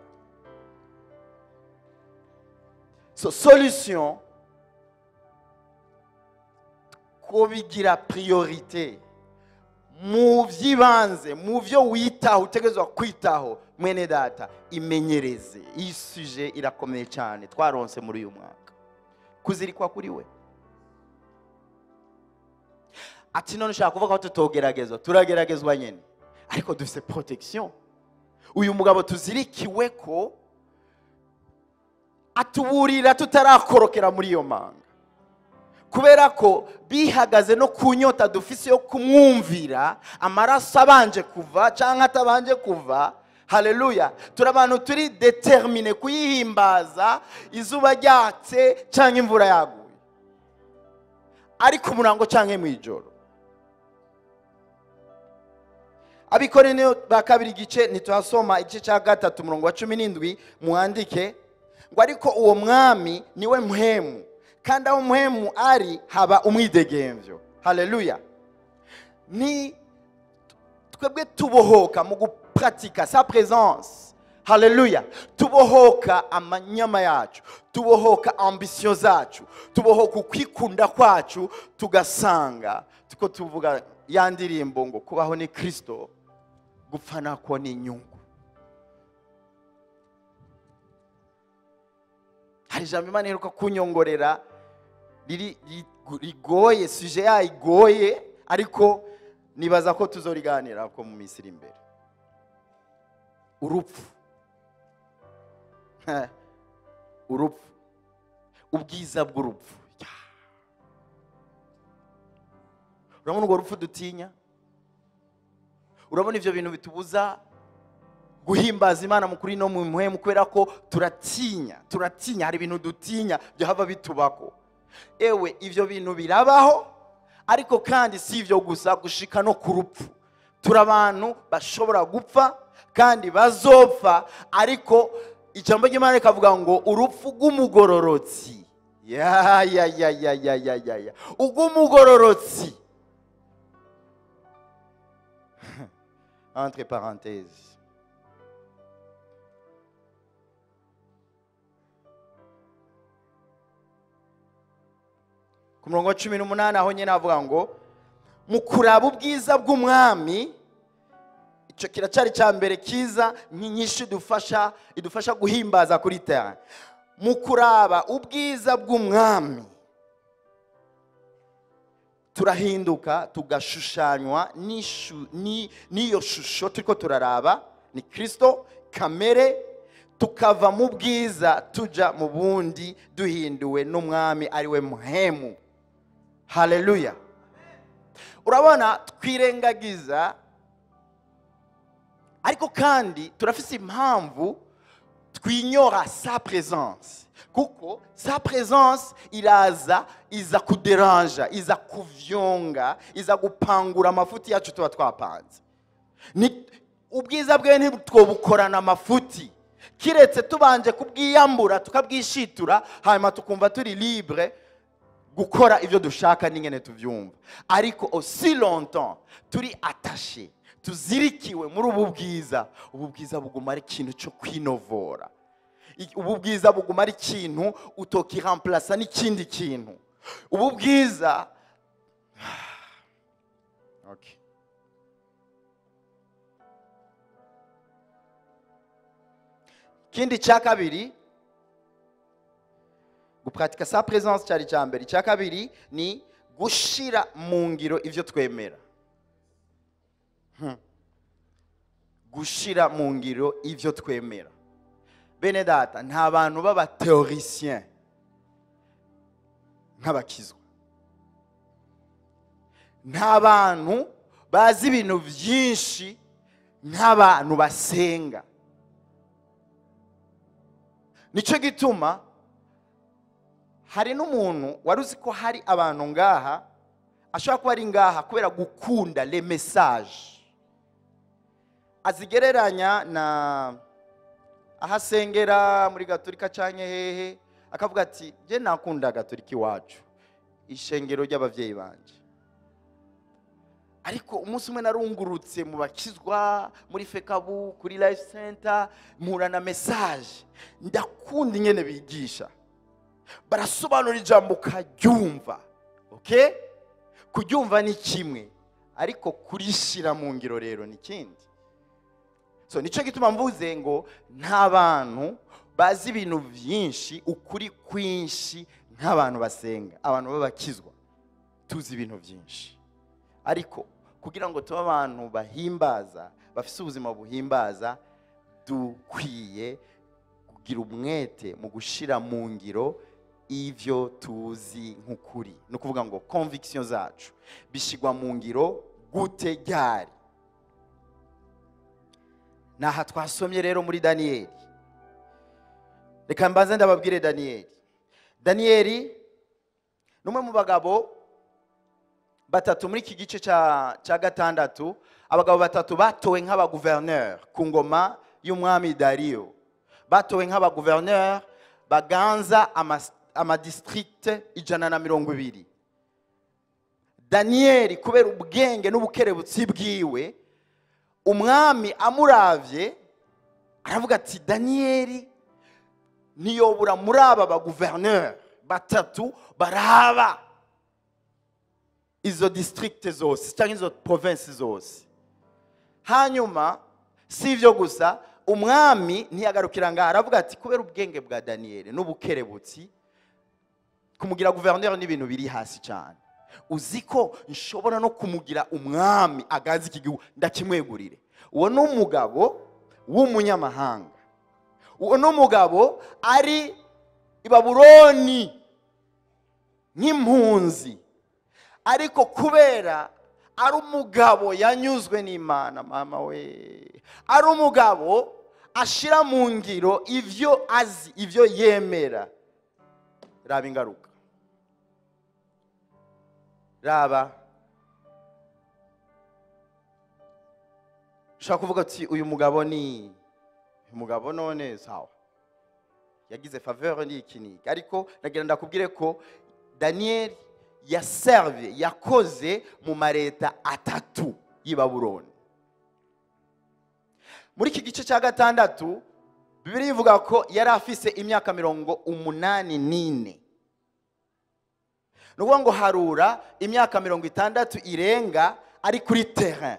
So solution, kubigira priorité mu by'ibanze, mu byo witaho, utegerezwa kwitaho. Mwene data, imenyereze. Iyi sujet irakomeye cyane twaronse muri uyu mwaka, kuzirikwa kuri we. Ati none ushaka kuvuga ko tutogeragezwa? Turageragezwa nyene, ariko dufite protection. Uyu mugabo tuzirikiwe ko atuburira tutarakorokera muri iyo manga, kubera ko bihagaze no ku nyota dufise yo kumwumvira, amaraso abanje kuva cyangwa atabanje kuva. Haleluya! Turi abantu turi déterminés kuyihimbaza, izuba ryatse cyangwa imvura yaguye, ariko umurango cyangwa mu ijoro. Abikorinto ba kabiri, igice ntituhasoma, igice cya 3, umurongo wa 17, muwandike ngo: "Ariko uwo mwami niwe Mpwemu, kandi aho Mpwemu ari haba umwidegemvyo." Haleluya! Ni twebwe tubohoka mu gupratika sa présence. Haleluya! Tubohoka amanyama yacu, tubohoka ambition zacu, tubohoka ukwikunda kwacu, tugasanga tuko tuvuga ya ndirimbo ngo: "Kubaho ni Kristo, gupfa nako ni inyungu." Hari ijambo Imana iheruka kunyongorera riri rigoye, sujet yayo igoye, ariko nibaza ko tuzoriganira ko mu minsi iri imbere. Urupfu, urupfu, ubwiza bw'urupfu. Ya. Urabona urwo rupfu dutinya? Urabona ivyo bintu bitubuza guhimbaza Imana mu kuri no mu mpwemu, kubera ko turatinya, turatinya, hari ibintu dutinya byohava bitubako. Ewe, ivyo bintu birabaho, ariko kandi si ivyo gusa, gushika no ku rupfu. Turi abantu bashobora gupfa kandi bazopfa, ariko ijambo ry'Imana rikavuga ngo urupfu rw'umugororotsi, ya ya ya ya ya ya ya ya, urw'umugororotsi, entre parenthèses, ku murongo wa 18 aho nyine avuga ngo mu kuraba ubwiza bw'umwami. Icyo kiracyari cya mbere kiza nk'inyinshi idufasha guhimbaza kuri terrain. Mu kuraba ubwiza bw'umwami turahinduka, tugashushanywa n'iyo shusho turiko turaraba, ni Kristo kamere, tukava mu bwiza tuja mu bundi, duhinduwe n'umwami ari we Mpwemu. Haleluya! Urabona, twirengagiza, ariko kandi turafise impamvu twinyora sa présence, kuko sa présence iraza, iza kuderanja, iza kuvyonga, iza gupangura amafuti yacu tuba twapanze. Ni ubwiza bwe ntitwobukorana amafuti, kiretse tubanje kubwiyambura, tukabwishitura, hanyuma tukumva turi libre gukora ibyo dushaka n'ingene tuvyumva. Ariko aussi longtemps turi attaché, tuzirikiwe muri ubu bwiza, ubu bwiza buguma ari ikintu cyo kwinovora. Ubu bwiza buguma ari ikintu utokiremplaça n'ikindi kintu. Ubu bwiza, okay. Ikindi cya kabiri, gupratika sa présence cyari cya mbere. Icya kabiri ni gushira mu ngiro ivyo twemera. Gushira mu ngiro ivyo twemera. Bene data, nta bantu b'aba théoricien nk'abakizwa, nta bantu bazi ibintu byinshi. Nk'abantu basenga. Nicyo gituma hari n'umuntu wari uzi ko hari abantu ngaha ashobora kuba ari ngaha kubera gukunda le message, azigereranya na ahasengera muri Gatolika canke hehe, akavuga ati je nakunda Gatolika iwacu, ishengero ry'abavyeyi banje, ariko umunsi umwe narungurutse mu bakizwa muri Fekabu kuri Life Center, mpura na message, ndakunda ingene bigisha, barasobanura ijambo ukaryumva. Okay, kuryumva ni kimwe, ariko kurishira mu ngiro rero ni kindi. So nicyo gituma mvuze ngo nta bantu bazi ibintu byinshi, ukuri kwinshi nk'abantu basenga, abantu b'abakizwa tuzi ibintu byinshi, ariko kugira ngo tube abantu bahimbaza, bafise ubuzima buhimbaza, dukwiye kugira umwete mu gushira mu ngiro ivyo tuzi nk'ukuri. Ni ukuvuga ngo conviction zacu bishigwa mu ngiro gute ryari? Naha twasomye rero muri Daniyeli. Reka mbanze ndababwire Daniyeli. Daniyeli numwe mu bagabo batatu muri iki gice ca gatandatu, abagabo batatu batowe nk'aba gouverneur ku ngoma y'umwami Dario. Batowe nk'aba gouverneur baganza ama district 120. Daniyeli kubera ubwenge n'ubukerebutsi bwiwe, umwami amuravye aravuga ati Daniyeli niyobura muri aba ba gouverneur batatu baraba izo district zose cyangwa izo province zose. Hanyuma si ivyo gusa, umwami ntiyagarukira ngaha, aravuga ati kubera ubwenge bwa Daniyeli n'ubukerebutsi, kumugira gouverneur ni ibintu biri hasi cyane, uzi ko nshobora no kumugira umwami aganza iki gihugu, ndakimwegurire. Uwo ni umugabo w'umunyamahanga, uwo ni umugabo ari i Babuloni nk'impunzi, ariko kubera ari umugabo yanyuzwe n'Imana, mama we, ari umugabo ashira mu ngiro ivyo azi, ivyo yemera. Raba ingaruka, raba. Ushobora kuvuga ati uyu mugabo ni umugabo none sawa, yagize faveur ni iki niki, ariko nagira ndakubwire ko Daniel yaserve, yakoze mu mareta atatu y'i Babuloni. Muri iki gice cya gatandatu Bibiliya ivuga ko yari afise imyaka 84. Nukuvuga ngo harura imyaka 60 irenga ari kuri terrain.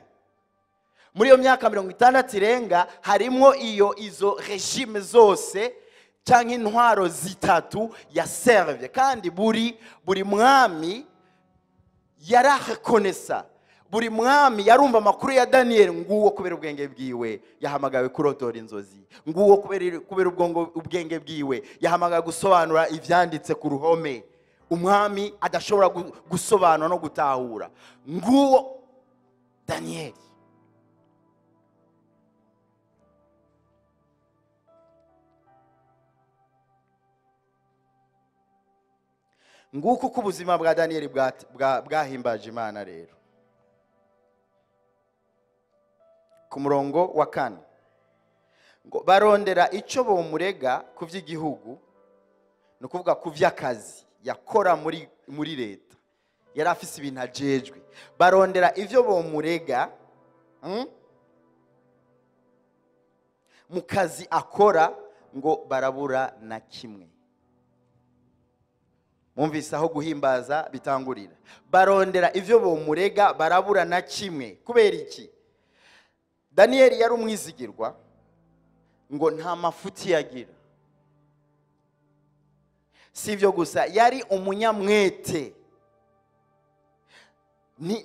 Muri iyo myaka 60 irenga harimo iyo izo regime zose cyangwa intwaro zitatu yaservye, kandi buri mwami yararekonesa, buri mwami yarumva amakuru ya Daniel, nguwo kubera ubwenge bwiwe yahamagawe kurotora inzozi, nguwo kubera ubwenge bwiwe yahamagawe gusobanura ivyanditse ku ruhome umwami adashobora gusobanura no gutahura, nguwo Daniel. Nguko uko ubuzima bwa Daniel bwahimbaje Imana. Rero ku murongo wa 4 ngo barondera icyo bomurega ku vy'igihugu, no kuvuga ku vy'akazi yakora muri leta, yari afise ibintu ajejwe. Barondera ivyo bomurega mu kazi akora, ngo barabura na kimwe. Mumvise aho guhimbaza bitangurira. Barondera ivyo bomurega barabura na kimwe. Kubera iki? Daniel yari umwizigirwa, ngo nta mafuti yagira. Si ivyo gusa, yari umunyamwete,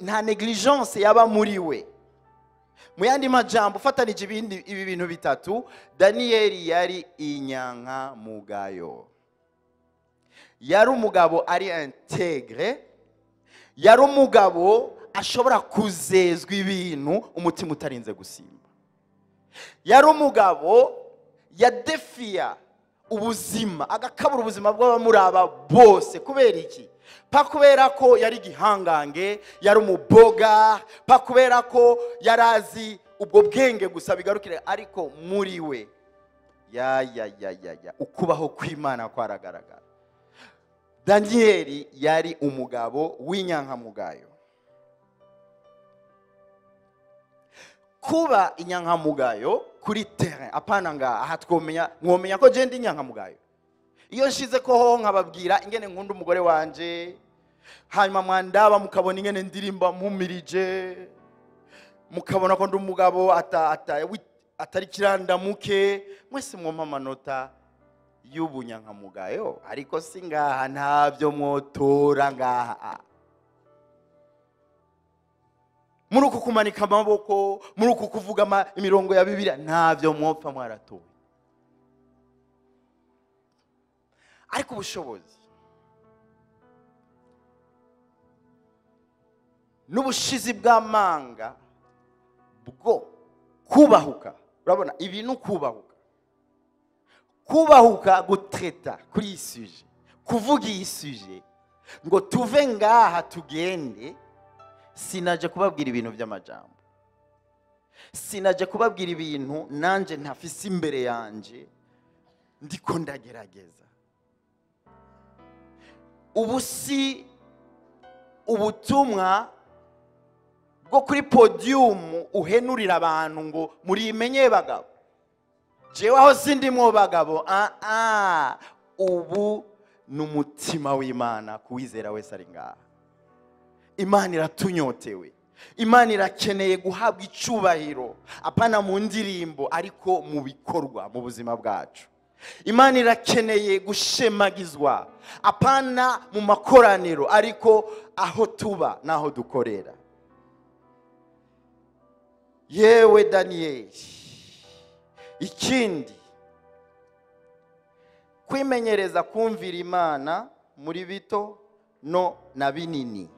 nta negligence yaba muri we. Mu yandi majambo ufatanije ibi bintu bitatu, Daniel yari inyankamugayo, yari umugabo ari integre, yari umugabo ashobora kuzezwa ibintu umutima utarinze gusimba. Yari umugabo yadefiya ubuzima, agakabura ubuzima bw'abamuraba bose. Kubera iki? Pa kubera ko yari igihangange, yari umuboga, pa kubera ko yarazi ubwo bwenge gusa bigarukire, ariko muri we ya ya ya ya ya ukubaho kw'Imana kwaragaragara. Daniyeli yari umugabo w'inyankamugayo. Kuba inyankamugayo kuri terrain, apana nga aha twomenya, mwomenya ko je ndi inyankamugayo. Iyo nshize ko ho nkababwira ingene nkunda umugore wanje, hanyuma mwandaba mukabona ingene ndirimba mpumirije, mukabona ko ndi umugabo atari kirandamuke, mwese mwompa amanota y'ubunyankamugayo. Ariko si ngaha, ntabyo mwotora ngaha. Muri uku kumanika amaboko, muri uku kuvuga imirongo ya Bibiliya, ntabyo mwopfa mwaratoye. Ariko ubushobozi n'ubushizi bw'amanga bwo kubahuka, urabona ibi ni kubahuka, kubahuka gutreta kuri iyi suje, kuvuga iyi suje ngo tuve ngaha tugende. Sinaje kubabwira ibintu by'amajambo, sinaje kubabwira ibintu nanje ntafise imbere yanje, ndiko ndagerageza. Ubu si ubutumwa bwo kuri podium uhenurira abantu ngo murimenye bagabo, jewe aho sindimwo bagabo. Ubu ni umutima w'Imana kuwizera wese ari ngaha. Imana iratunyotewe, Imana irakeneye guhabwa icubahiro, apana mu ndirimbo ariko mu bikorwa mu buzima bwacu. Imana irakeneye gushemagizwa, apana mu makoraniro ariko aho tuba naho dukorera. Yewe Daniyeli, ikindi kwimenyereza kumvira Imana muri bito no na binini.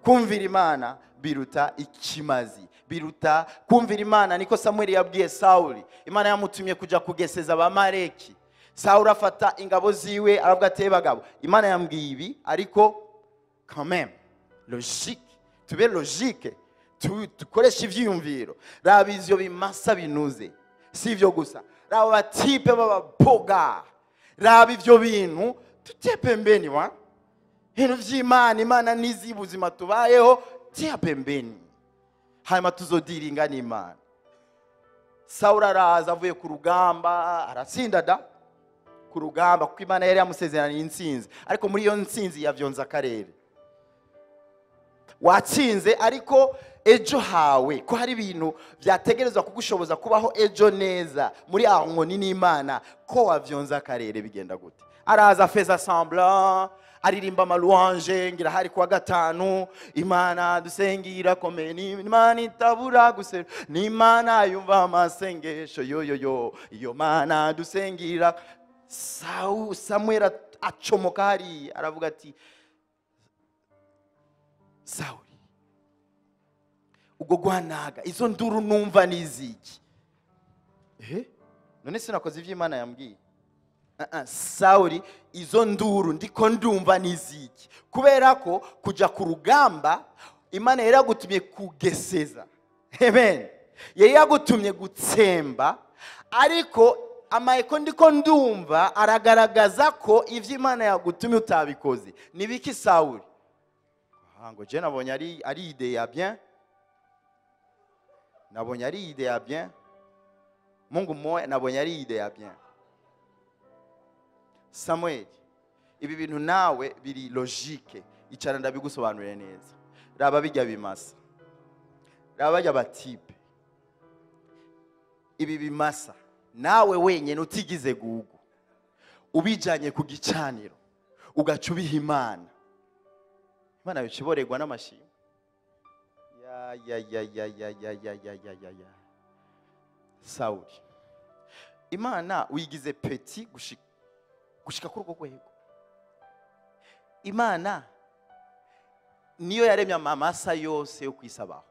Kumvira Imana biruta ikimazi, biruta kumvira Imana. Niko Samuel yabwiye Sauli. Imana yamutumye kuja kugeseza abamareki. Sauli afata ingabo ziwe aravuga ati bagabo, Imana yambwiye ibi, ariko quand même logique, tube logique, tukoresha ivyiyumviro. Raba ivyo bimasa binuze, si ivyo gusa, raba batipe b'ababoga, raba ivyo bintu tutie pembeni wa ibintu vy'Imana. Imana nizi ubuzima tubayeho, tia pembeni, hanyuma tuzodiringa n'Imana. Sauli araza avuye ku rugamba, aratsinda da ku rugamba, kuko Imana yari yamusezeraniye intsinzi, ariko muri iyo ntsinzi yavyonza akarere. Watsinze ariko ejo hawe ko hari ibintu byategerezwa kugushoboza kubaho ejo neza muri harmonie n'Imana, ko wavyonza akarere bigenda gute? Araza feza semblant, aririmba amalouange, ngira hari kuwa gatanu, Imana dusengira komeye, Imana itabura gusera, n'Imana yumva amasengesho, yo yo yo, iyo Mana dusengira. Samuel acomoka hari aravuga ati Sauli, ubwo gwanaga izo nduru numva niziki? None sinakoze ivyo Imana yambwiye. Sauli, izo nduru ndiko ndumva niziki? Kubera ko kuja ku rugamba Imana yari yagutumye kugeseza, amen, yari yagutumye gutsemba, ariko amayeko ndiko ndumva aragaragaza ko ivyo Imana yagutumye utabikoze. Nibiki Sauli? Ngo je nabonye ari idée ya bien, nabonye ari idée ya bien, Mungu moya, nabonye ari idée ya bien. Samuel, ibi bintu nawe biri logique, icara ndabigusobanurire neza. Raba bijya bimasa, raba bajya batipe, ibi bimasa nawe wenyene utigize gugu, ubijanye ku gicaniro ugaca ubiha Imana, Imana yokiborerwa n'amashimwe. Ya ya ya ya ya ya ya ya ya ya ya. Sauli, Imana uyigize petit gushika kuri urwo rwego. Imana niyo yaremye amamasa yose yo kwisabaho,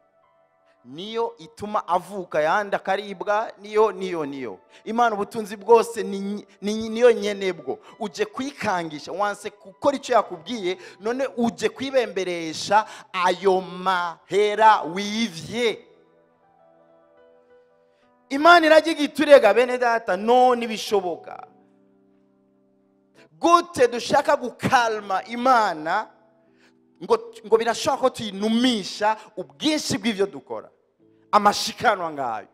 Niyo ituma avuka yandi akaribwa, niyo niyo niyo. Imana ubutunzi bwose niyo nyenebwo. Uje kwikangisha, wanse gukora icyo yakubwiye, none uje kwibemberesha ayo mahera wivye. Imana iragiga iturega bene data, none ibishoboka gute dushaka gukalma Imana ngo birashoboka ko tuyinumisha ubwinshi bw'ivyo dukora, amashikanwa ngayo.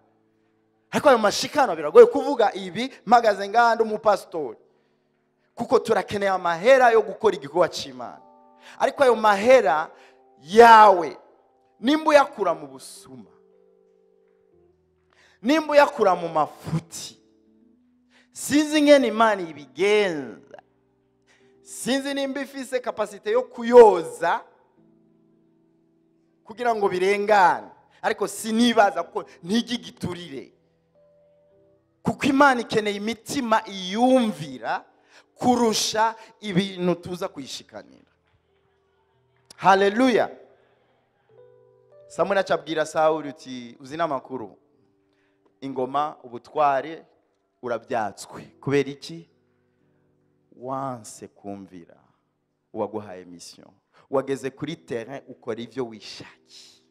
Ariko ayo mashikanwa biragoye kuvuga ibi mpagaze ngaha ndi umupasitori, kuko turakeneye amahera yo gukora igikorwa c'Imana. Ariko ayo mahera yawe nimba uyakura mu busuma, nimba uyakura mu mafuti, sinzi ngene Imana ibigenza, sinzi nimba ifise kapasite yo kuyoza kugira ngo birengane, ariko sinibaza kuko ntigigiturire. Kuko Imana ikeneye imitima iyumvira kurusha ibintu tuza kuyishikanira. Haleluya. Samweli acabwira Sawuli uti uzi n'amakuru, ingoma ubutware urabyatswe. Kubera iki? Wanse kumvira uwaguhaye mission, wageze kuri terrain ukora ivyo wishakiye,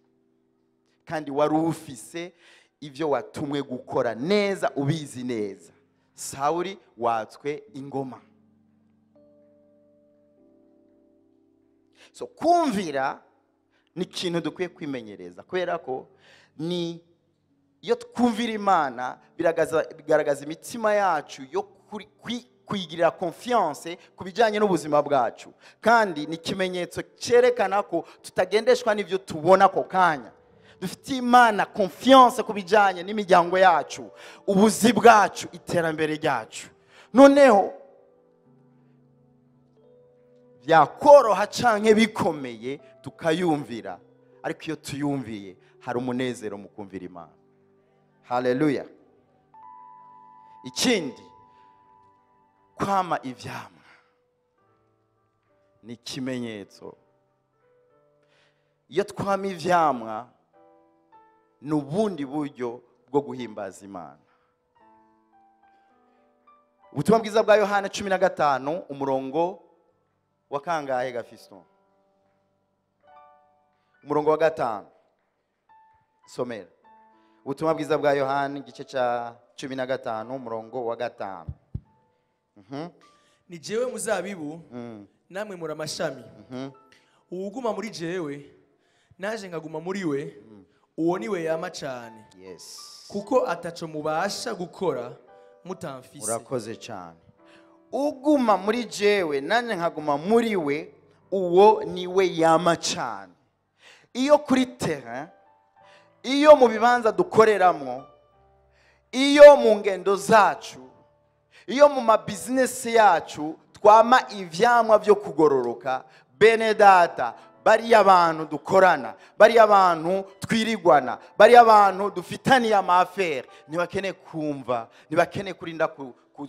kandi wari ufise ivyo watumwe gukora neza, ubizi neza. Sawuli watswe ingoma. So kumvira ni ikintu dukwiye kwimenyereza, kubera ko ni iyo twumvira Imana bigaragaza imitima yacu yo kwigirira confiance ku bijyanye n'ubuzima bwacu, kandi ni ikimenyetso cyerekana ko tutagendeshwa n'ibyo tubona ako kanya. Dufite Imana confiance ku bijyanye n'imiryango yacu, ubuzi bwacu, iterambere ryacu. Noneho byakoroha canke bikomeye tukayumvira, ariko iyo tuyumviye hari umunezero mu kumvira Imana. Haleluya. Ikindi, kwama ivyamwa ni ikimenyetso. Iyo twama ivyamwa ni ubundi buryo bwo guhimbaza Imana. Ubutumwa bwiza bwa Yohana 15 umurongo wa kangahe Gafiston? Umurongo wa 5. Somera. Ubutumwa bwiza bwa Yohana igice ca 15 umurongo wa 5. Ni jewe muzabibu, namwe muri amashami. Uwuguma muri jewe, naje nkaguma muri we, uwo niwe yama cyane. Yes. Kuko ataco mubasha gukora mutamfise. Urakoze cyane. Uguma muri jewe nanje nkaguma muri we, uwo niwe yama cyane. Iyo kuri terrain, iyo mu bibanza dukoreramo, iyo mu ngendo zacu, iyo mu ma business yacu twama ivyamwa byo kugororoka, bene data, bari abantu dukorana, bari abantu twirigwana, bari abantu dufitaniye amafere, ntibakene kumva, ntibakene kurinda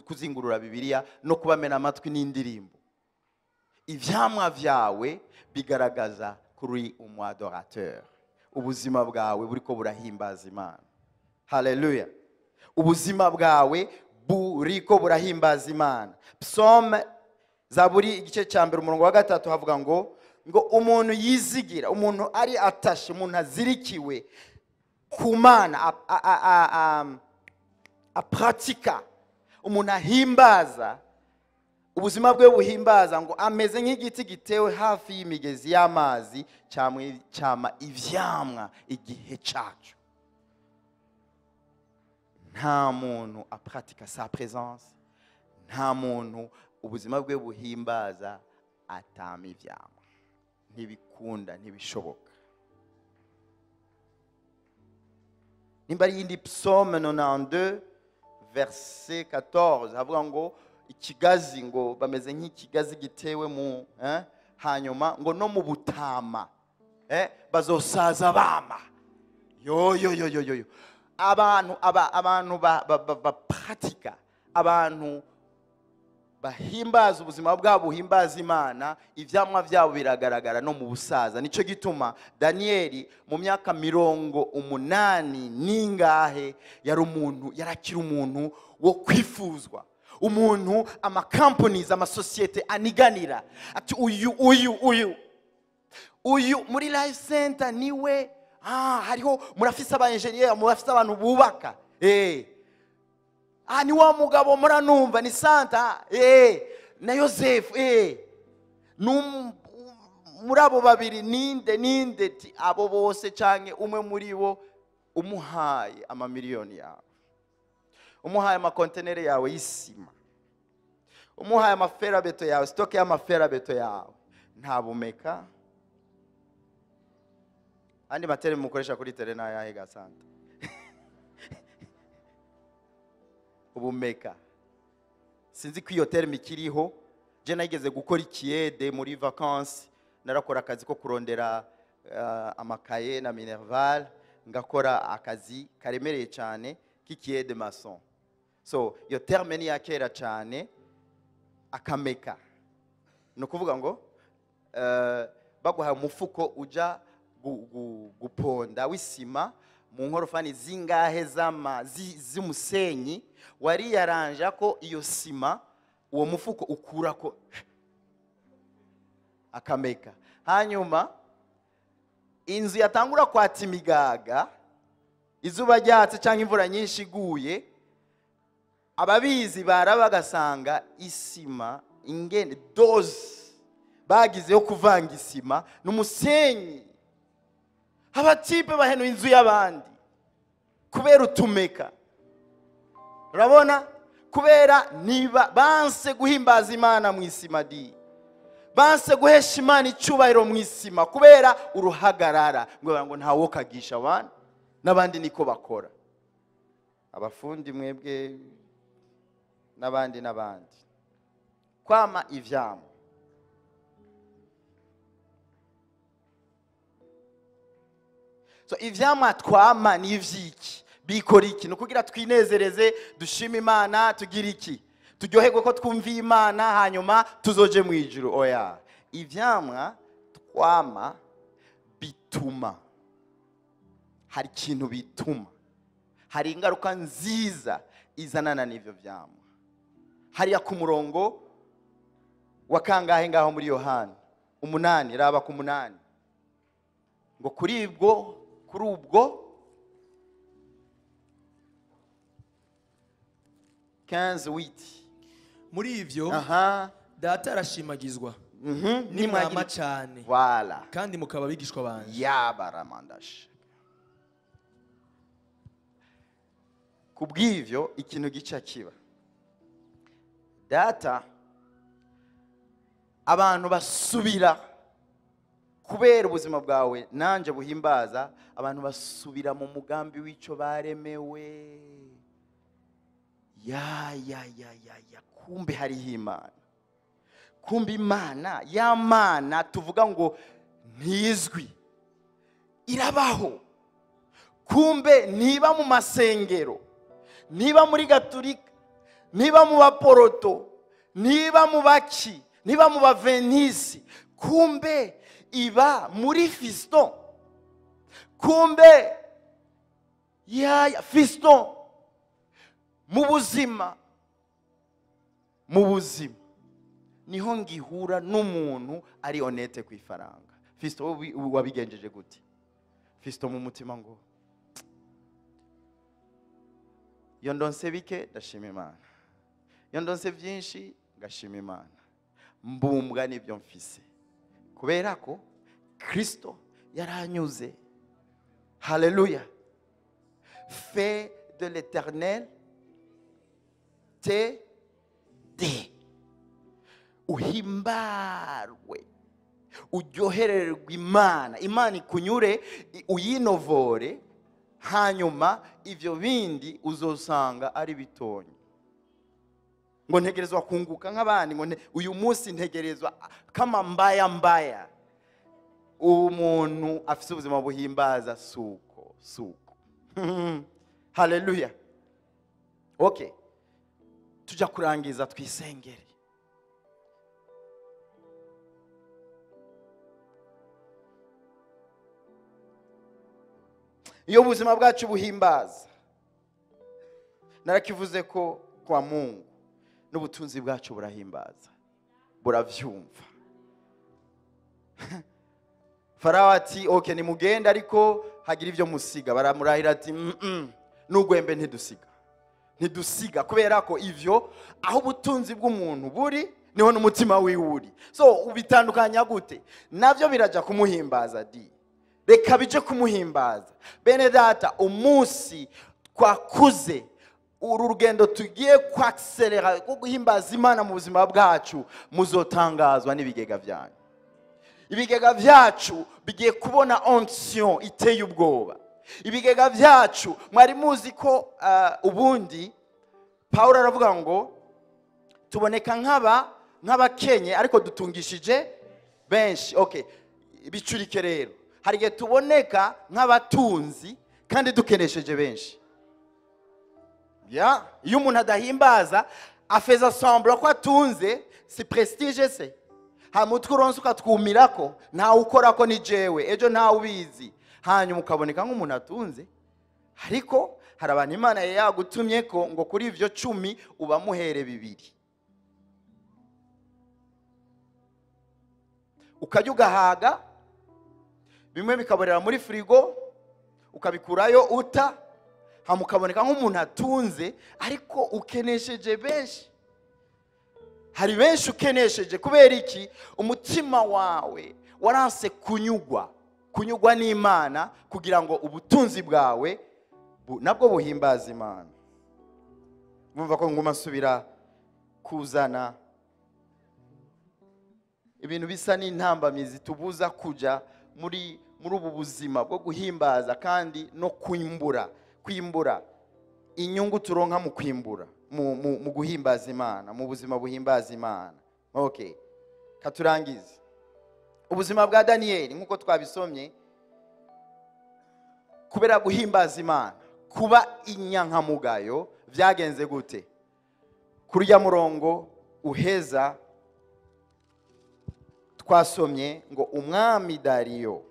kuzingurura Bibiliya no kubamena amatwi n'indirimbo. Ivyamwa vyawe bigaragaza kuri umu adorateur. Ubuzima bwawe buriko burahimbaza Imana. Haleluya. Ubuzima bwawe buriko burahimbaza Imana. Psalm Zaburi igice cya mbere umurongo wa 3 havuga ngo umuntu yizigira, umuntu ari atashe, umuntu azirikiwe ku Mana, apratika, umuntu ahimbaza, ubuzima bwe buhimbaza, ngo ameze nk'igiti gitewe hafi y'imigezi y'amazi cyama ivyamwa igihe cyacu. Nta muntu apratika sa présence, nta muntu ubuzima bwe buhimbaza atama ivyamwa. Ntibikunda, ntibishoboka. Nimba ari indi Psalm 92 verset 14 havuga ngo ikigazi, ngo bameze nk'ikigazi gitewe mu hanyuma ngo no mu butama bazosaza bama. Yo yo yo yo yo. Abantu abantu bapratika, abantu Bahimbaza ubuzima bwabo buhimbaza Imana, ivyamwa byabo biragaragara no mu busaza. Nico gituma Danieli mu myaka 80 n'ingahe yari umuntu, yarakira umuntu wo kwifuzwa, umuntu ama companies, ama societe aniganira ati uyu uyu uyu uyu muri Life Center niwe. Hariho murafise aba engineer, murafise abantu bubaka, ni wa mugabo muranumva ni Santa, na Yosefu, muri abo babiri ninde ninde? Abo bose canke umwe muri bo umuhaye amamiliyoni yawe, umuhaye amakontenere yawe y'isima, umuhaye amaferabeto yawe, stoke y'amaferabeto yawe, nta bumeka. Andi matere mukoresha kuri terena yahe ga Santa? Ubumeka. Sinzi ko iyo terme ikiriho. Je nageze gukora ikiyede muri vacances, narakora akazi ko kurondera amakaye na minerval, ngakora akazi karemereye cyane k'ikiyede maçon. So iyo terme ni yakera cyane, akameka. No kuvuga ngo baguha umufuko uja guponda w'isima mu nkorofani zingahe zama z'umusenyi, wari yaranja ko iyo sima uwo mufuko ukura ko akameka. Hanyuma inzu yatangura kwata imigaga, izuba ryatse cyangwa imvura nyinshi iguye, ababizi barabagasanga isima ingene dose bagize yo kuvanga isima n'umusenyi. Abatipe baheno inzu y'abandi kubera utumeka. Urabona, kubera niba banse guhimbaza Imana mu isima di, banse guhesha Imana icyubahiro mu isima kubera uruhagarara, ngo ngo ntawo kagisha abantu n'abandi niko bakora. Abafundi mwebwe n'abandi n'abandi, kwama ivyamwa. So ivyamwa twama ni ivyiki, bikora iki? No kugira twinezereze, dushime Imana, tugira iki, turyoherwe ko twumviye Imana, hanyuma tuzoje mu ijuru. Oya, ivyamwa twama bituma hari ikintu, bituma hari ingaruka nziza izanana n'ivyo vyamwa. Hariya ku murongo wa kangahe ngaho muri Yohana 8, raba ku 8, ngo kuri ubwo, kuri ubwo 15:8. Muri ivyo data arashimagizwa nimwama cyane, voilà, kandi mukaba abigishwa banje. Yabaramandashe. Kubw'ivyo ikintu gica kiba, data abantu basubira kubera ubuzima bwawe nanje buhimbaza, abantu basubira mu mugambi w'ico baremewe. Ya ya ya ya ya, kumbe hariho Imana, kumbe Imana ya mana tuvuga ngo ntizwi irabaho, kumbe niba mu masengero, niba muri Gaturika, niba mu baporoto, niba mu baki, niba mu bavenisi, kumbe iba muri Fiston, kumbe ya Fiston mu buzima, mu buzima niho ngihura n'umuntu ari honnête ku ifaranga. Fiston wabigenjeje gute? Fiston mu mutima ngo iyo ndonse bike ndashima Imana, iyo ndonse byinshi ngashima Imana, mbumbwa n'ibyo mfise kubera ko Kristo yaranyuze. Haleluya. Fais de l'Éternel te de, uhimbarwe, uryohererwe Imana, Imana ikunyure, uyinovore, hanyuma ivyo bindi uzosanga ari bitonye. Ngo ntegerezwa kunguka nk'abandi, ngo uyu munsi ntegerezwa kama mbaya mbaya. Umuntu afise ubuzima buhimbaza suko suko. Haleluya. Okay, tujya kurangiza twisengere. Iyo ubuzima bwacu buhimbaza, narakivuze ko kwa Mungu n'ubutunzi bwacu burahimbaza, buravyumva. Farao ati okay, nimugende ariko hagira ivyo musiga. Baramurahira ati n'ugwembe ntidusiga, ntidusiga, kubera ko ivyo aho ubutunzi bw'umuntu buri niho n'umutima wiwe uri. So ubitandukanya gute? Navyo biraja kumuhimbaza di, reka bije kumuhimbaza. Bene data, umunsi twakuze uru rugendo tugiye kwakselera rwo guhimbaza Imana mu buzima bwacu, muzotangazwa n'ibigega byanyu. Ibigega byacu bigiye kubona onction iteye ubwoba. Ibigega byacu, mwari muzi ko ubundi Paulo aravuga ngo tuboneka nk'abakenye ariko dutungishije benshi. Okay, bicurike rero, hari igihe tuboneka nk'abatunzi kandi dukenesheje benshi. Ya, iyo umuntu adahimbaza afeza semblant ko atunze, si prestige se hamutwe uronse ukatwumirako, ntawe ukorako ni jewe, ejo ntawe ubizi, hanyuma ukaboneka nk'umuntu atunze. Ariko hari abantu Imana yagutumye ko ngo kuri ivyo 10 ubamuhere 2, ukajya ugahaga bimwe bikaborera muri frigo ukabikurayo uta, hamukaboneka nk'umuntu atunze ariko ukenesheje benshi. Hari benshi ukenesheje kubera iki? Umutima wawe waranse kunyugwa, kunyugwa n'Imana kugira ngo ubutunzi bwawe nabwo buhimbaza Imana. Mumva ko nguma nsubira kuzana ibintu bisa n'intambamizi tubuza kuja muri ubu buzima bwo guhimbaza kandi no kwimbura, kwimbura inyungu turonka mu kwimbura, mu guhimbaza Imana, mu buzima buhimbaza Imana. Okay, katurangize ubuzima bwa Daniel nkuko twabisomye. Kubera guhimbaza Imana, kuba inyankamugayo, byagenze gute? Kurya murongo uheza twasomye ngo umwami Dario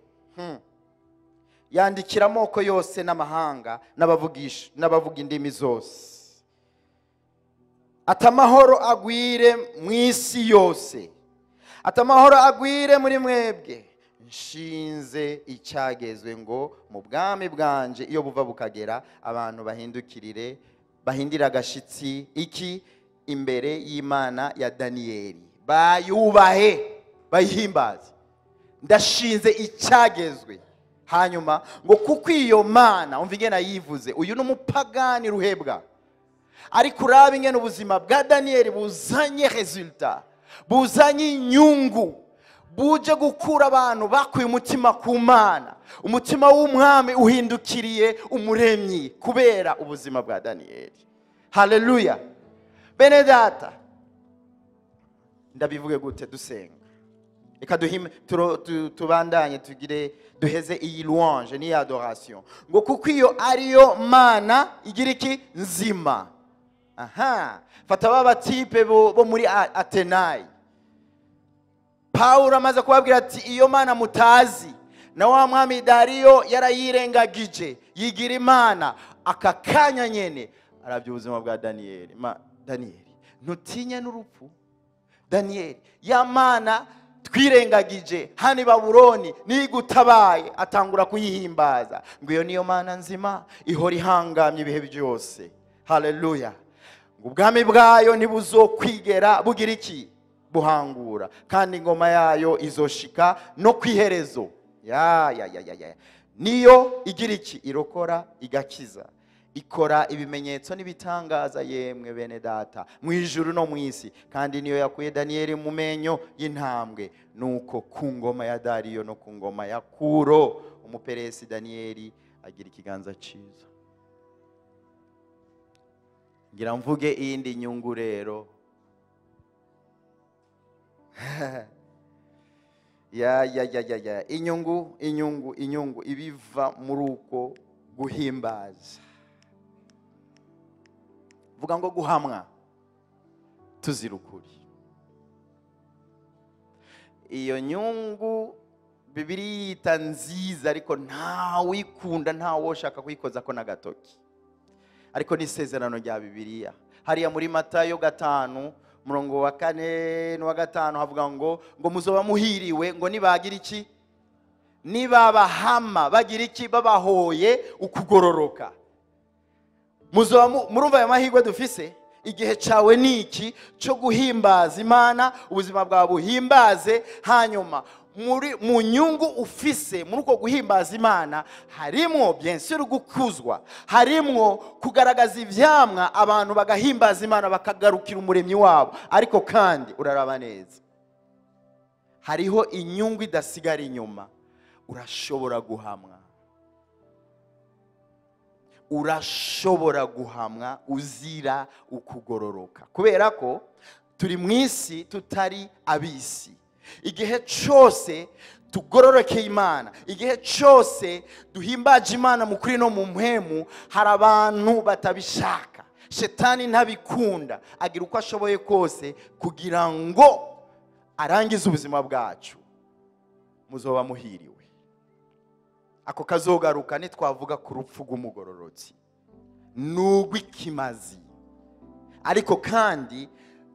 yandikira amoko yose n'amahanga n'abavuga indimi zose, atamahoro agwire mu isi yose, atamahoro agwire muri mwebwe. Nshinze icyagezwe ngo mu bwami bwanje iyo buva bukagera abantu bahindukirire, bahindira agashitsi iki imbere y'Imana ya Daniyeli, bayubahe, bayihimbaze. Ndashinze icyagezwe. Hanyuma ngo kuko iyo Mana, umva ingene yivuze, uyu n'umupagani ruhebwa, ariko uraba ingene ubuzima bwa Daniyeli buzanye resultat, buzanye inyungu, buje gukura abantu bakuye umutima ku Mana. Umutima w'umwami uhindukiriye umuremyi kubera ubuzima bwa Daniyeli. Haleluya. Bene data, ndabivuge gute? Dusenga. Reka tubandanye tugire duheze iyi louange ni adoration. Ngo kuko iyo ariyo Mana igira iki? Nzima. Aha, fata baba type bo muri Atenayi. Paulo amaze kubabwira ati iyo Mana mutazi, na wa mwami Dario yarayirengagije yigira Imana. Aka kanya nyene arabye ubuzima bwa Daniel. Daniel, ntutinye n'urupfu. Daniel, ya Mana twirengagije hani Babuloni nigutabaye, atangura kuyihimbaza ngo iyo niyo Mana nzima ihora ihangamye ibihe byose. Haleluya. Ngo ubwami bwayo ntibuzokwigera bugira iki? Buhangura, kandi ingoma yayo izoshika no kwiherezo. Ya ya ya ya. Niyo igira iki? Irokora, igakiza, ikora ibimenyetso n'ibitangaza yemwe bene data mu ijuru no mu isi. Kandi niyo yakuye Danieli mu menyo y'intambwe. Nuko ku ngoma ya Dario no ku ngoma ya Kuro umuperesi, Danieli agira ikiganza cyiza. Ngira mvuge iyindi nyungu rero. Ya ya ya ya ya, inyungu, inyungu, inyungu ibiva muri uko guhimbaza. Vuga ngo guhamwa tuzira ukuri. Iyo nyungu Bibiliya yita nziza, ariko ntawikunda, ntawoshaka kuyikoza ko n'agatoki, ariko ni isezerano rya Bibiliya. Hariya muri Matayo 5 umurongo wa 4 n'uwa 5 havuga ngo muzoba muhiriwe ngo nibagira iki, nibabahama bagira iki, babahoye ukugororoka. Muzoba murumva aya mahirwe dufise. Igihe cyawe ni iki cyo guhimbaza Imana, ubuzima bwawe buhimbaze. Hanyuma mu nyungu ufise muri uko guhimbaza Imana harimwo bien sûr gukuzwa, harimwo kugaragaza ivyamwa, abantu bagahimbaza Imana bakagarukira umuremyi wabo. Ariko kandi uraraba neza, hariho inyungu idasigara inyuma. Urashobora guhamwa, urashobora guhamwa uzira ukugororoka, kubera ko turi mu isi tutari abisi. Igihe cyose tugororokeye Imana, igihe cyose duhimbaje Imana mu kuri no mu mpemu, hari abantu batabishaka. Shetani ntabikunda, agira uko ashoboye kose kugira ngo arangize ubuzima bwacu. Muzoba muhiriwe. Ako kazogaruka nitwavuga ku rupfu rw'umugororotsi n'urw'ikimazi. Ariko kandi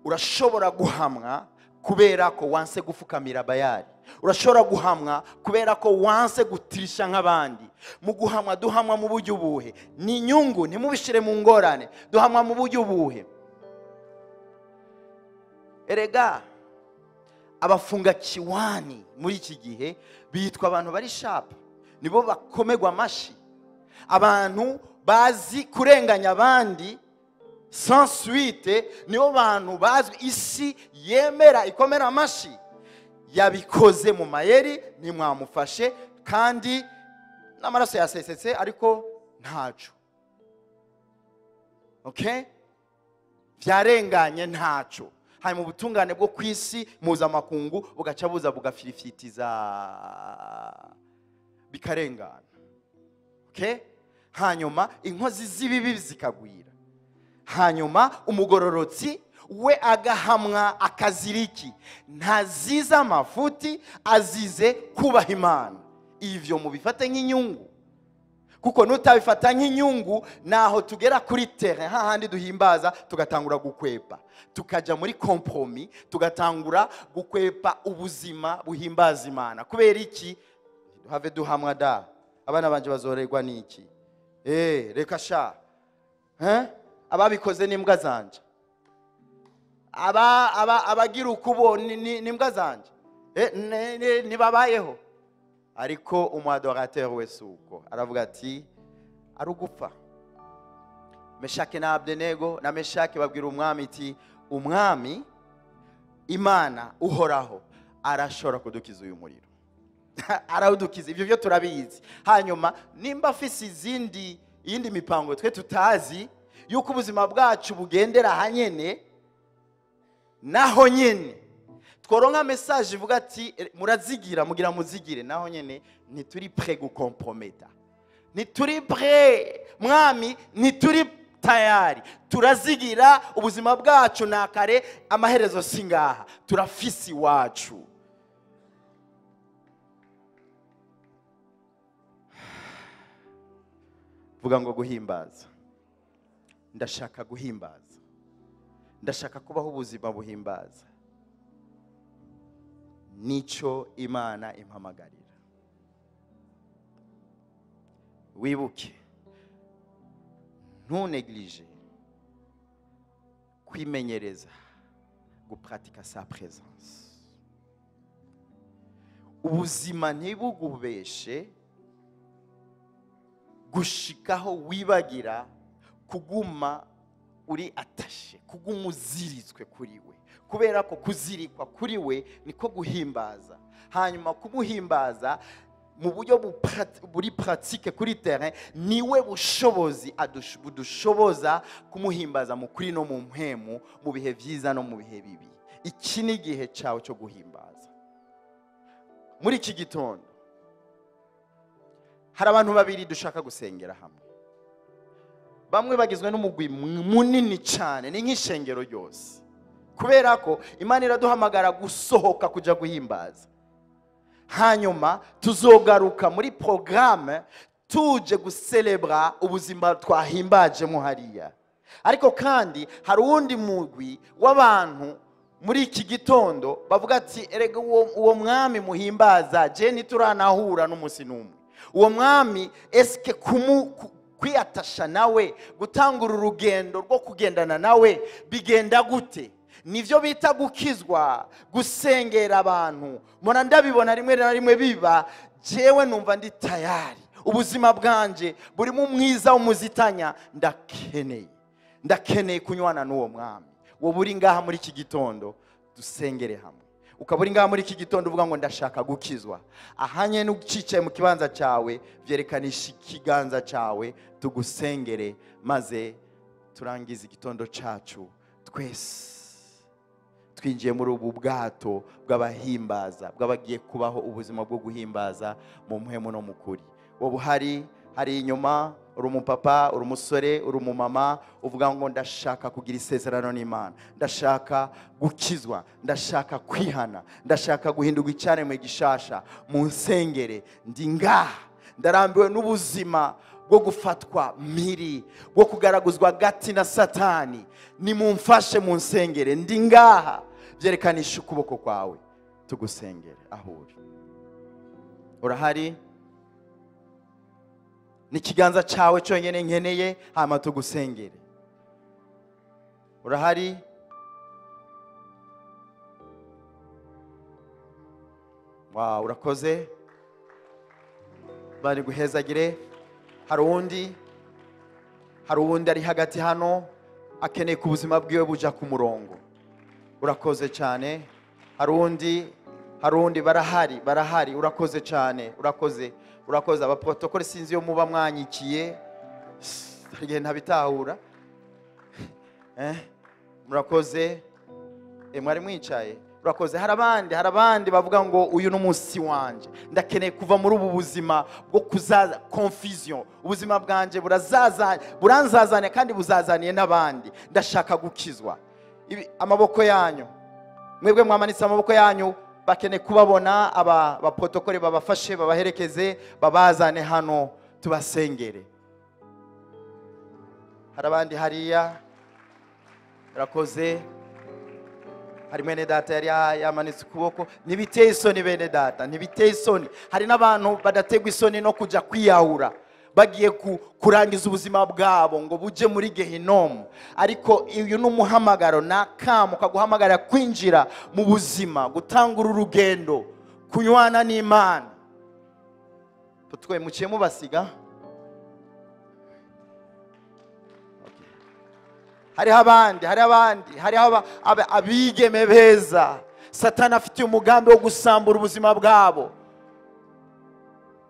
urashobora guhamwa kubera ko wanse gufukamira Bayali. Urashobora guhamwa kubera ko wanse gutirisha nk'abandi. Mu guhamwa duhamwa mu buryo ubuhe? Ni inyungu, ntimubishire mu ngorane. Duhamwa mu buryo ubuhe? Erega abafunga kiwani muri iki gihe bitwa abantu bari sharp, nibo bakomegwa amashi, abantu bazi kurenganya abandi sans suite, nibo bantu bazwi isi yemera ikomera amashi. Yabikoze mu mayeri, nimwamufashe kandi n'amaraso yasesetse, ariko ntaco. Okay? Vyarenganye ntaco. Hanyuma ubutungane bwo kwisi mpuzamakungu bugaca buza bugafirifitiza bikarengana. Okay? Hanyuma inkozi z'ibibi zikagwira. Hanyuma umugororotsi we agahamwa akaziriki, ntaziza amafuti, azize kubaha Imana. Ivyo mubifate nk'inyungu, kuko nutabifata nk'inyungu naho tugera kuri terrain hahandi duhimbaza tugatangura gukwepa, tukaja muri compromis, tugatangura gukwepa ubuzima buhimbaza Imana. Kubera iki? Have duhamwa da, abana banje bazorerwa niki? Reka sha, ababikoze n'imbwa zanje, abagira ukubo n'imbwa zanje, ntibabayeho. Ariko umuadorateur wese uko aravuga ati arugupfa. Meshake na Abdenego na Meshake babwira umwami iti umwami Imana uhoraho arashobora kudukiza uyu muriro. Arawudukiza, ibyo byo turabizi. Hanyuma nimba afise izindi iyindi mipango twe tutazi yuko ubuzima bwacu bugendera hanyene, naho nyene tworonka message ivuga ati murazigira, mugira muzigire, naho nyene ntituri prêt gukomprometa, ntituri prêt mwami, ntituri tayari. Turazigira ubuzima bwacu na kare, amaherezo singaha, turafisi iwacu. Vuga ngo guhimbaza. Ndashaka guhimbaza, ndashaka kubaho ubuzima buhimbaza. Nico Imana impamagarira. Wibuke, ntuneglige kwimenyereza gupratika sa présence. Ubuzima ntibugubeshe gushikaho wibagira kuguma uri atashe, kuguma uziritswe kuri we, kubera ko kuzirikwa kuri we niko guhimbaza. Hanyuma kumuhimbaza mu buryo buri pratique kuri terrain, niwe bushobozi budushoboza kumuhimbaza mu kuri no mu mpemu, mu bihe vyiza no mu bihe bibi. Iki ni igihe cyawe cyo guhimbaza. Muri iki gitondo hari abantu babiri dushaka gusengera hamwe. Bamwe bagizwe n'umugwi munini cyane, ni nk'ishengero ryose, kubera ko Imana iraduhamagara gusohoka kuja guhimbaza. Hanyuma tuzogaruka muri programme tuje guselebra ubuzima twahimbajemo hariya. Ariko kandi hari uwundi mugwi w'abantu muri iki gitondo bavuga ati erega uwo mwami muhimbaza je ntituranahura n'umunsi n'umwe. Uwo mwami eske kwiyatasha nawe, gutangura urugendo rwo kugendana nawe bigenda gute? Nivyo bita gukizwa, gusengera abantu. Mbona ndabibona rimwe na rimwe biba, jewe numva ndi tayari. Ubuzima bwanje burimo umwiza umuzitanya, ndakeneye kunywana n'uwo mwami. Wowe uri ngaha muri iki gitondo dusengere hamwe. Ukaba uri ngaha muri iki gitondo uvuga ngo ndashaka gukizwa, ahanye n'ucicaye mu kibanza cyawe vyerekanisha ikiganza cyawe tugusengere, maze turangize igitondo cacu twese twinjiye muri ubu bwato bw'abahimbaza, bw'abagiye kubaho ubuzima bwo guhimbaza mu mpwemu no mu kuri. Wowe uhari hari inyuma, uri umupapa, uri umusore, uri umumama, uvuga ngo ndashaka kugira isezerano n'Imana, ndashaka gukizwa, ndashaka kwihana, ndashaka guhindurwa icyaremwe gishasha, munsengere, ndi ngaha, ndarambiwe n'ubuzima bwo gufatwa mpiri, bwo kugaraguzwa gati na Satani, nimumfashe munsengere, ndi ngaha. Byerekanisha ukuboko kwawe tugusengere aho uri. Urahari? N'ikiganza cyawe cyonyine nkeneye, hama tugusengere. Urahari? Wow, urakoze. Bari guhezagire. Hari uwundi ari hagati hano akeneye ku buzima bwiwe buja ku murongo. Urakoze cyane. Hari uwundi barahari. Urakoze cyane, urakoze. Abaprotokole sinzi yo muba mwanyikiye, hari ntabitahura. Murakoze. Mwari mwicaye. Urakoze. Hari abandi bavuga ngo uyu ni umunsi wanje, ndakeneye kuva muri ubu buzima bwo kuzaza confusion, ubuzima bwanje buranzazane kandi buzazaniye n'abandi, ndashaka gukizwa. Amaboko yanyu, mwebwe mwamanitse amaboko yanyu, bakeneye kubabona aba baprotokole babafashe, babaherekeze, babazane hano tubasengere. Hari abandi hariya. Urakoze. Hari mwene data yari yamanitse ukuboko. Ntibiteye isoni bene data, ntibiteye isoni. Hari n'abantu badategwa isoni no kujya kwiyahura, bagiye kurangiza ubuzima bwabo ngo buje muri Gehinomu. Ariko uyu ni umuhamagaro, n'akamo kaguhamagara kwinjira mu buzima, gutangura urugendo, kunywana n'Imana. Twe muciye mubasiga. Hariho abandi, hariho abigeme beza Satani afitiye umugambi wo gusambura ubuzima bwabo,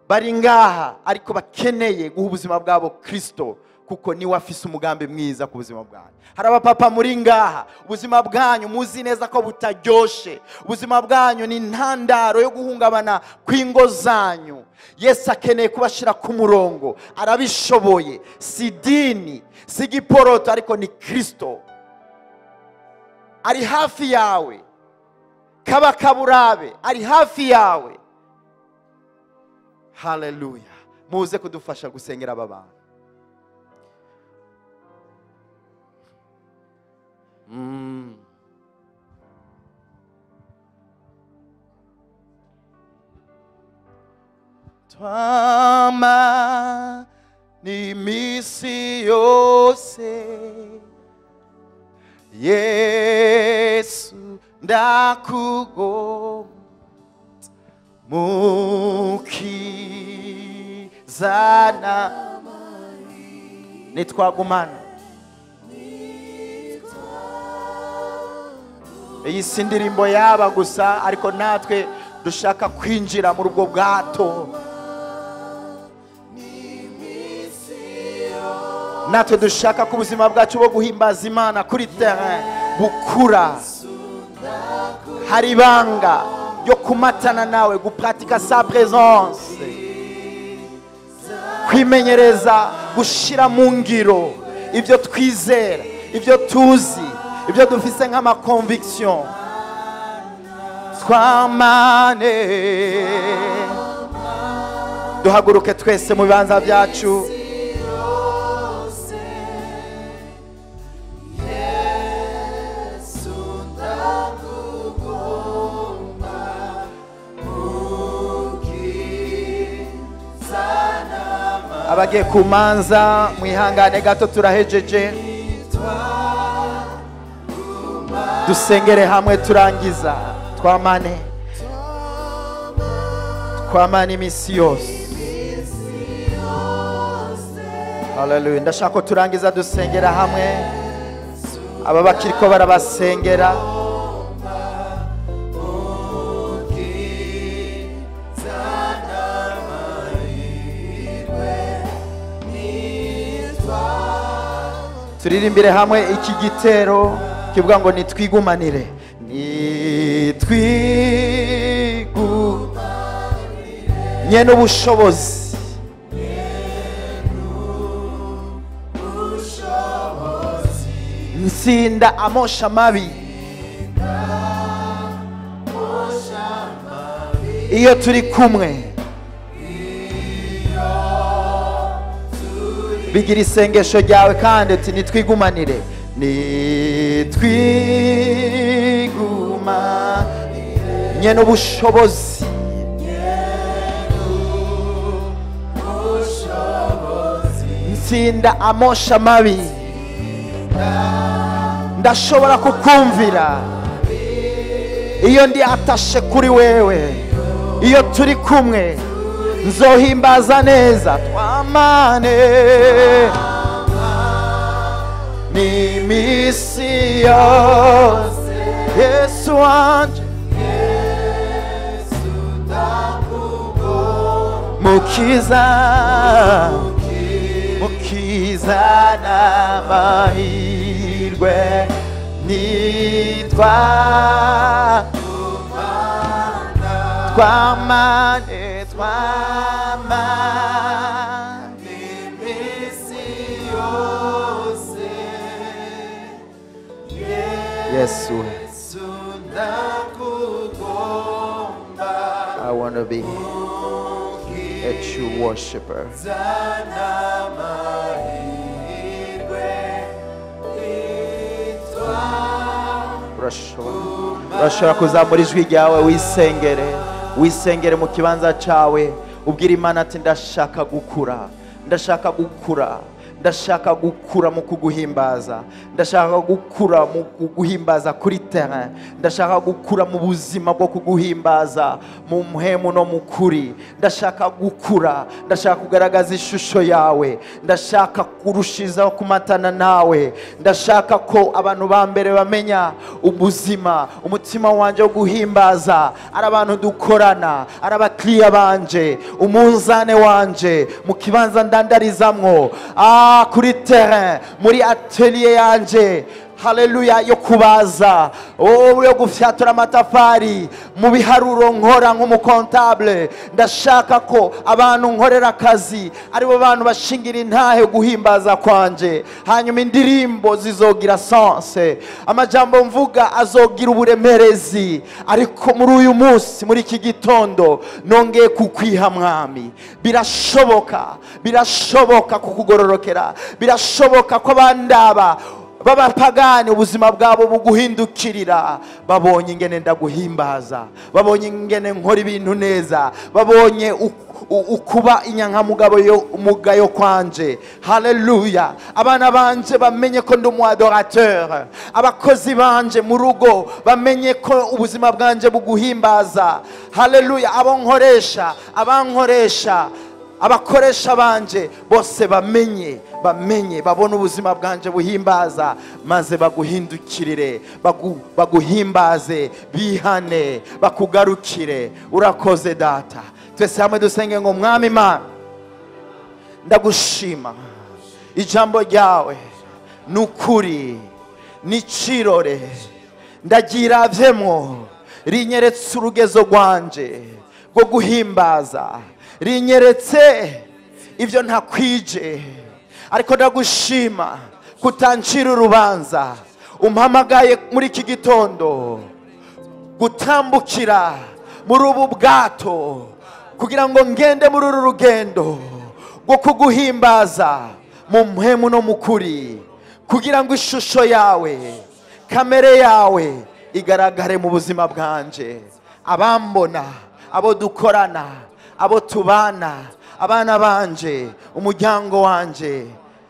bari ngaha ariko bakeneye guha ubuzima bwabo Kristo, kuko niwe afise umugambi mwiza ku buzima bwanyu. Hari abapapa muri ngaha, ubuzima bwanyu muzi neza ko butaryoshe, ubuzima bwanyu ni intandaro yo guhungabana kw'ingo zanyu. Yesu akeneye kubashira ku murongo, arabishoboye. Si dini, si giporoto, ariko ni Kristo ari hafi yawe. Kabakaburabe ari hafi yawe. Haleluya. Muze kudufasha gusengera aba bantu. Twama ni misi yose, Yesu ndakugomba, mukizana nitwagumana. Iyi si indirimbo yaba gusa, ariko natwe dushaka kwinjira muri ubwo bwato. Natwe dushaka ko ubuzima bwacu bwo guhimbaza Imana kuri terrain bukura. Hari ibanga ryo kumatana nawe, gupratika sa présence, kwimenyereza gushira mu ngiro ibyo twizera, ibyo tuzi, ibyo dufise nk'ama conviction. Twamane. Duhaguruke twese mu bibanza byacu. Abagiye ku manza mwihangane gato, turahejeje. Dusengere hamwe turangiza. Twamane, twamane iminsi yose. Haleluya. Ndashaka ko turangiza dusengera hamwe. Aba bakiriko barabasengera. Turirimbire hamwe iki gitero kivuga ngo nitwigumanire. Nitwigumanire nyene ubushobozi, nsinda amosha mabi iyo turi kumwe. Bigira isengesho ryawe kandi uti nitwigumanire. Nitwigumanire nyene ubushobozi, nsinda amosha mabi, ndashobora kukumvira iyo ndi atashe kuri wewe. Iyo turi kumwe nzohimbaza neza. Twamane n'imisi yose, Yesu wanje, Mukiza, Mukiza n'amahirwe nitwa twamane, twamane iminsi yose. Yesu ndakugomba. I want to be a true worshiper. Urashobora kuzamura ijwi ryawe wisengere, wisengere mu kibanza cyawe, ubwira Imana ati ndashaka gukura, ndashaka gukura, ndashaka gukura mu kuguhimbaza, ndashaka gukura mu kuguhimbaza kuri terrain, ndashaka gukura mu buzima bwo kuguhimbaza mu muhemu no mu kuri, ndashaka gukura, ndashaka kugaragaza ishusho yawe, ndashaka kurushizaho kumatana nawe, ndashaka ko abantu ba mbere bamenya ubuzima, umutima wanje wo guhimbaza, ari abantu dukorana, ari abakiriya banje, umunzane wanje mu kibanza ndandarizamwo, kuri terrain, muri atelier yanje, haleluya, yo kubaza, yo gufyatura amatafari, mu biharuro nkora nk'umukontable. Ndashaka ko abantu nkorera akazi aribo bantu bashingira intahe guhimbaza kwanje. Hanyuma indirimbo zizogira sense, amajambo mvuga azogira uburemerezi. Ariko muri uyu munsi, muri iki gitondo, nongeye kukwiha Mwami. Birashoboka, birashoboka kukugororokera, birashoboka ko bandaba b'abapagani ubuzima bwabo buguhindukirira, babonye ingene ndaguhimbaza, babonye ingene nkora ibintu neza, babonye ukuba inyankamugabo yo umugayo kwanje. Haleluya. Abana banje bamenye ko ndi umu adorateur, abakozi banje mu rugo bamenye ko ubuzima bwanje buguhimbaza. Haleluya. Abo nkoresha, abankoresha, abakoresha banje bose bamenye, bamenye, babone ubuzima bwanje buhimbaza, maze baguhindukirire, baguhimbaze, bihane, bakugarukire. Urakoze Data. Twese hamwe dusenge ngo Mwami Imana, ndagushima, ijambo ryawe nukuri nicirore, ndagiravyemwo, rinyeretse urugezo rwanje rwo guhimbaza, rinyeretse ibyo ntakwije, ariko ndagushima kutancira urubanza. Umpamagaye muri iki gitondo Gutambukira muri ubu bwato kugira ngo ngende muri uru rugendo rwo kuguhimbaza mu mpemu no mu kuri, kugira ngo ishusho yawe, kamere yawe igaragare mu buzima bwanje. Abambona, abo dukorana, abo tubana, abana banje, umuryango wanje,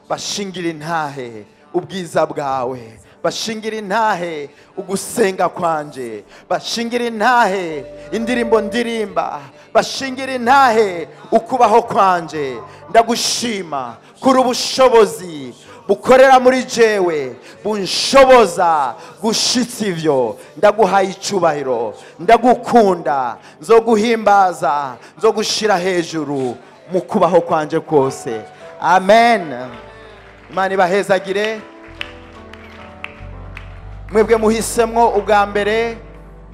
bashingira intahe ubwiza bwawe, bashingira intahe ugusenga kwanje, bashingira intahe indirimbo ndirimba, bashingira intahe ukubaho kwanje. Ndagushima kuri ubushobozi bukorera muri jewe bunshoboza gushitsa ivyo. Ndaguhaye icubahiro, ndagukunda, nzoguhimbaza, nzogushira hejuru mu kubaho kwanje kose. Amen. Imana ibahezagire. Mwebwe muhisemwo ubwa mbere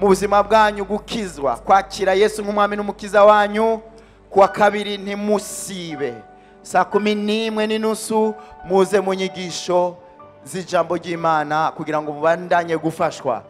mu buzima bwanyu gukizwa, kwakira Yesu nk'umwami n'umukiza wanyu. Kuwa kabiri ntimusibe, saa 11:30 muze mu nyigisho z'ijambo ry'Imana kugira ngo mubandanye gufashwa.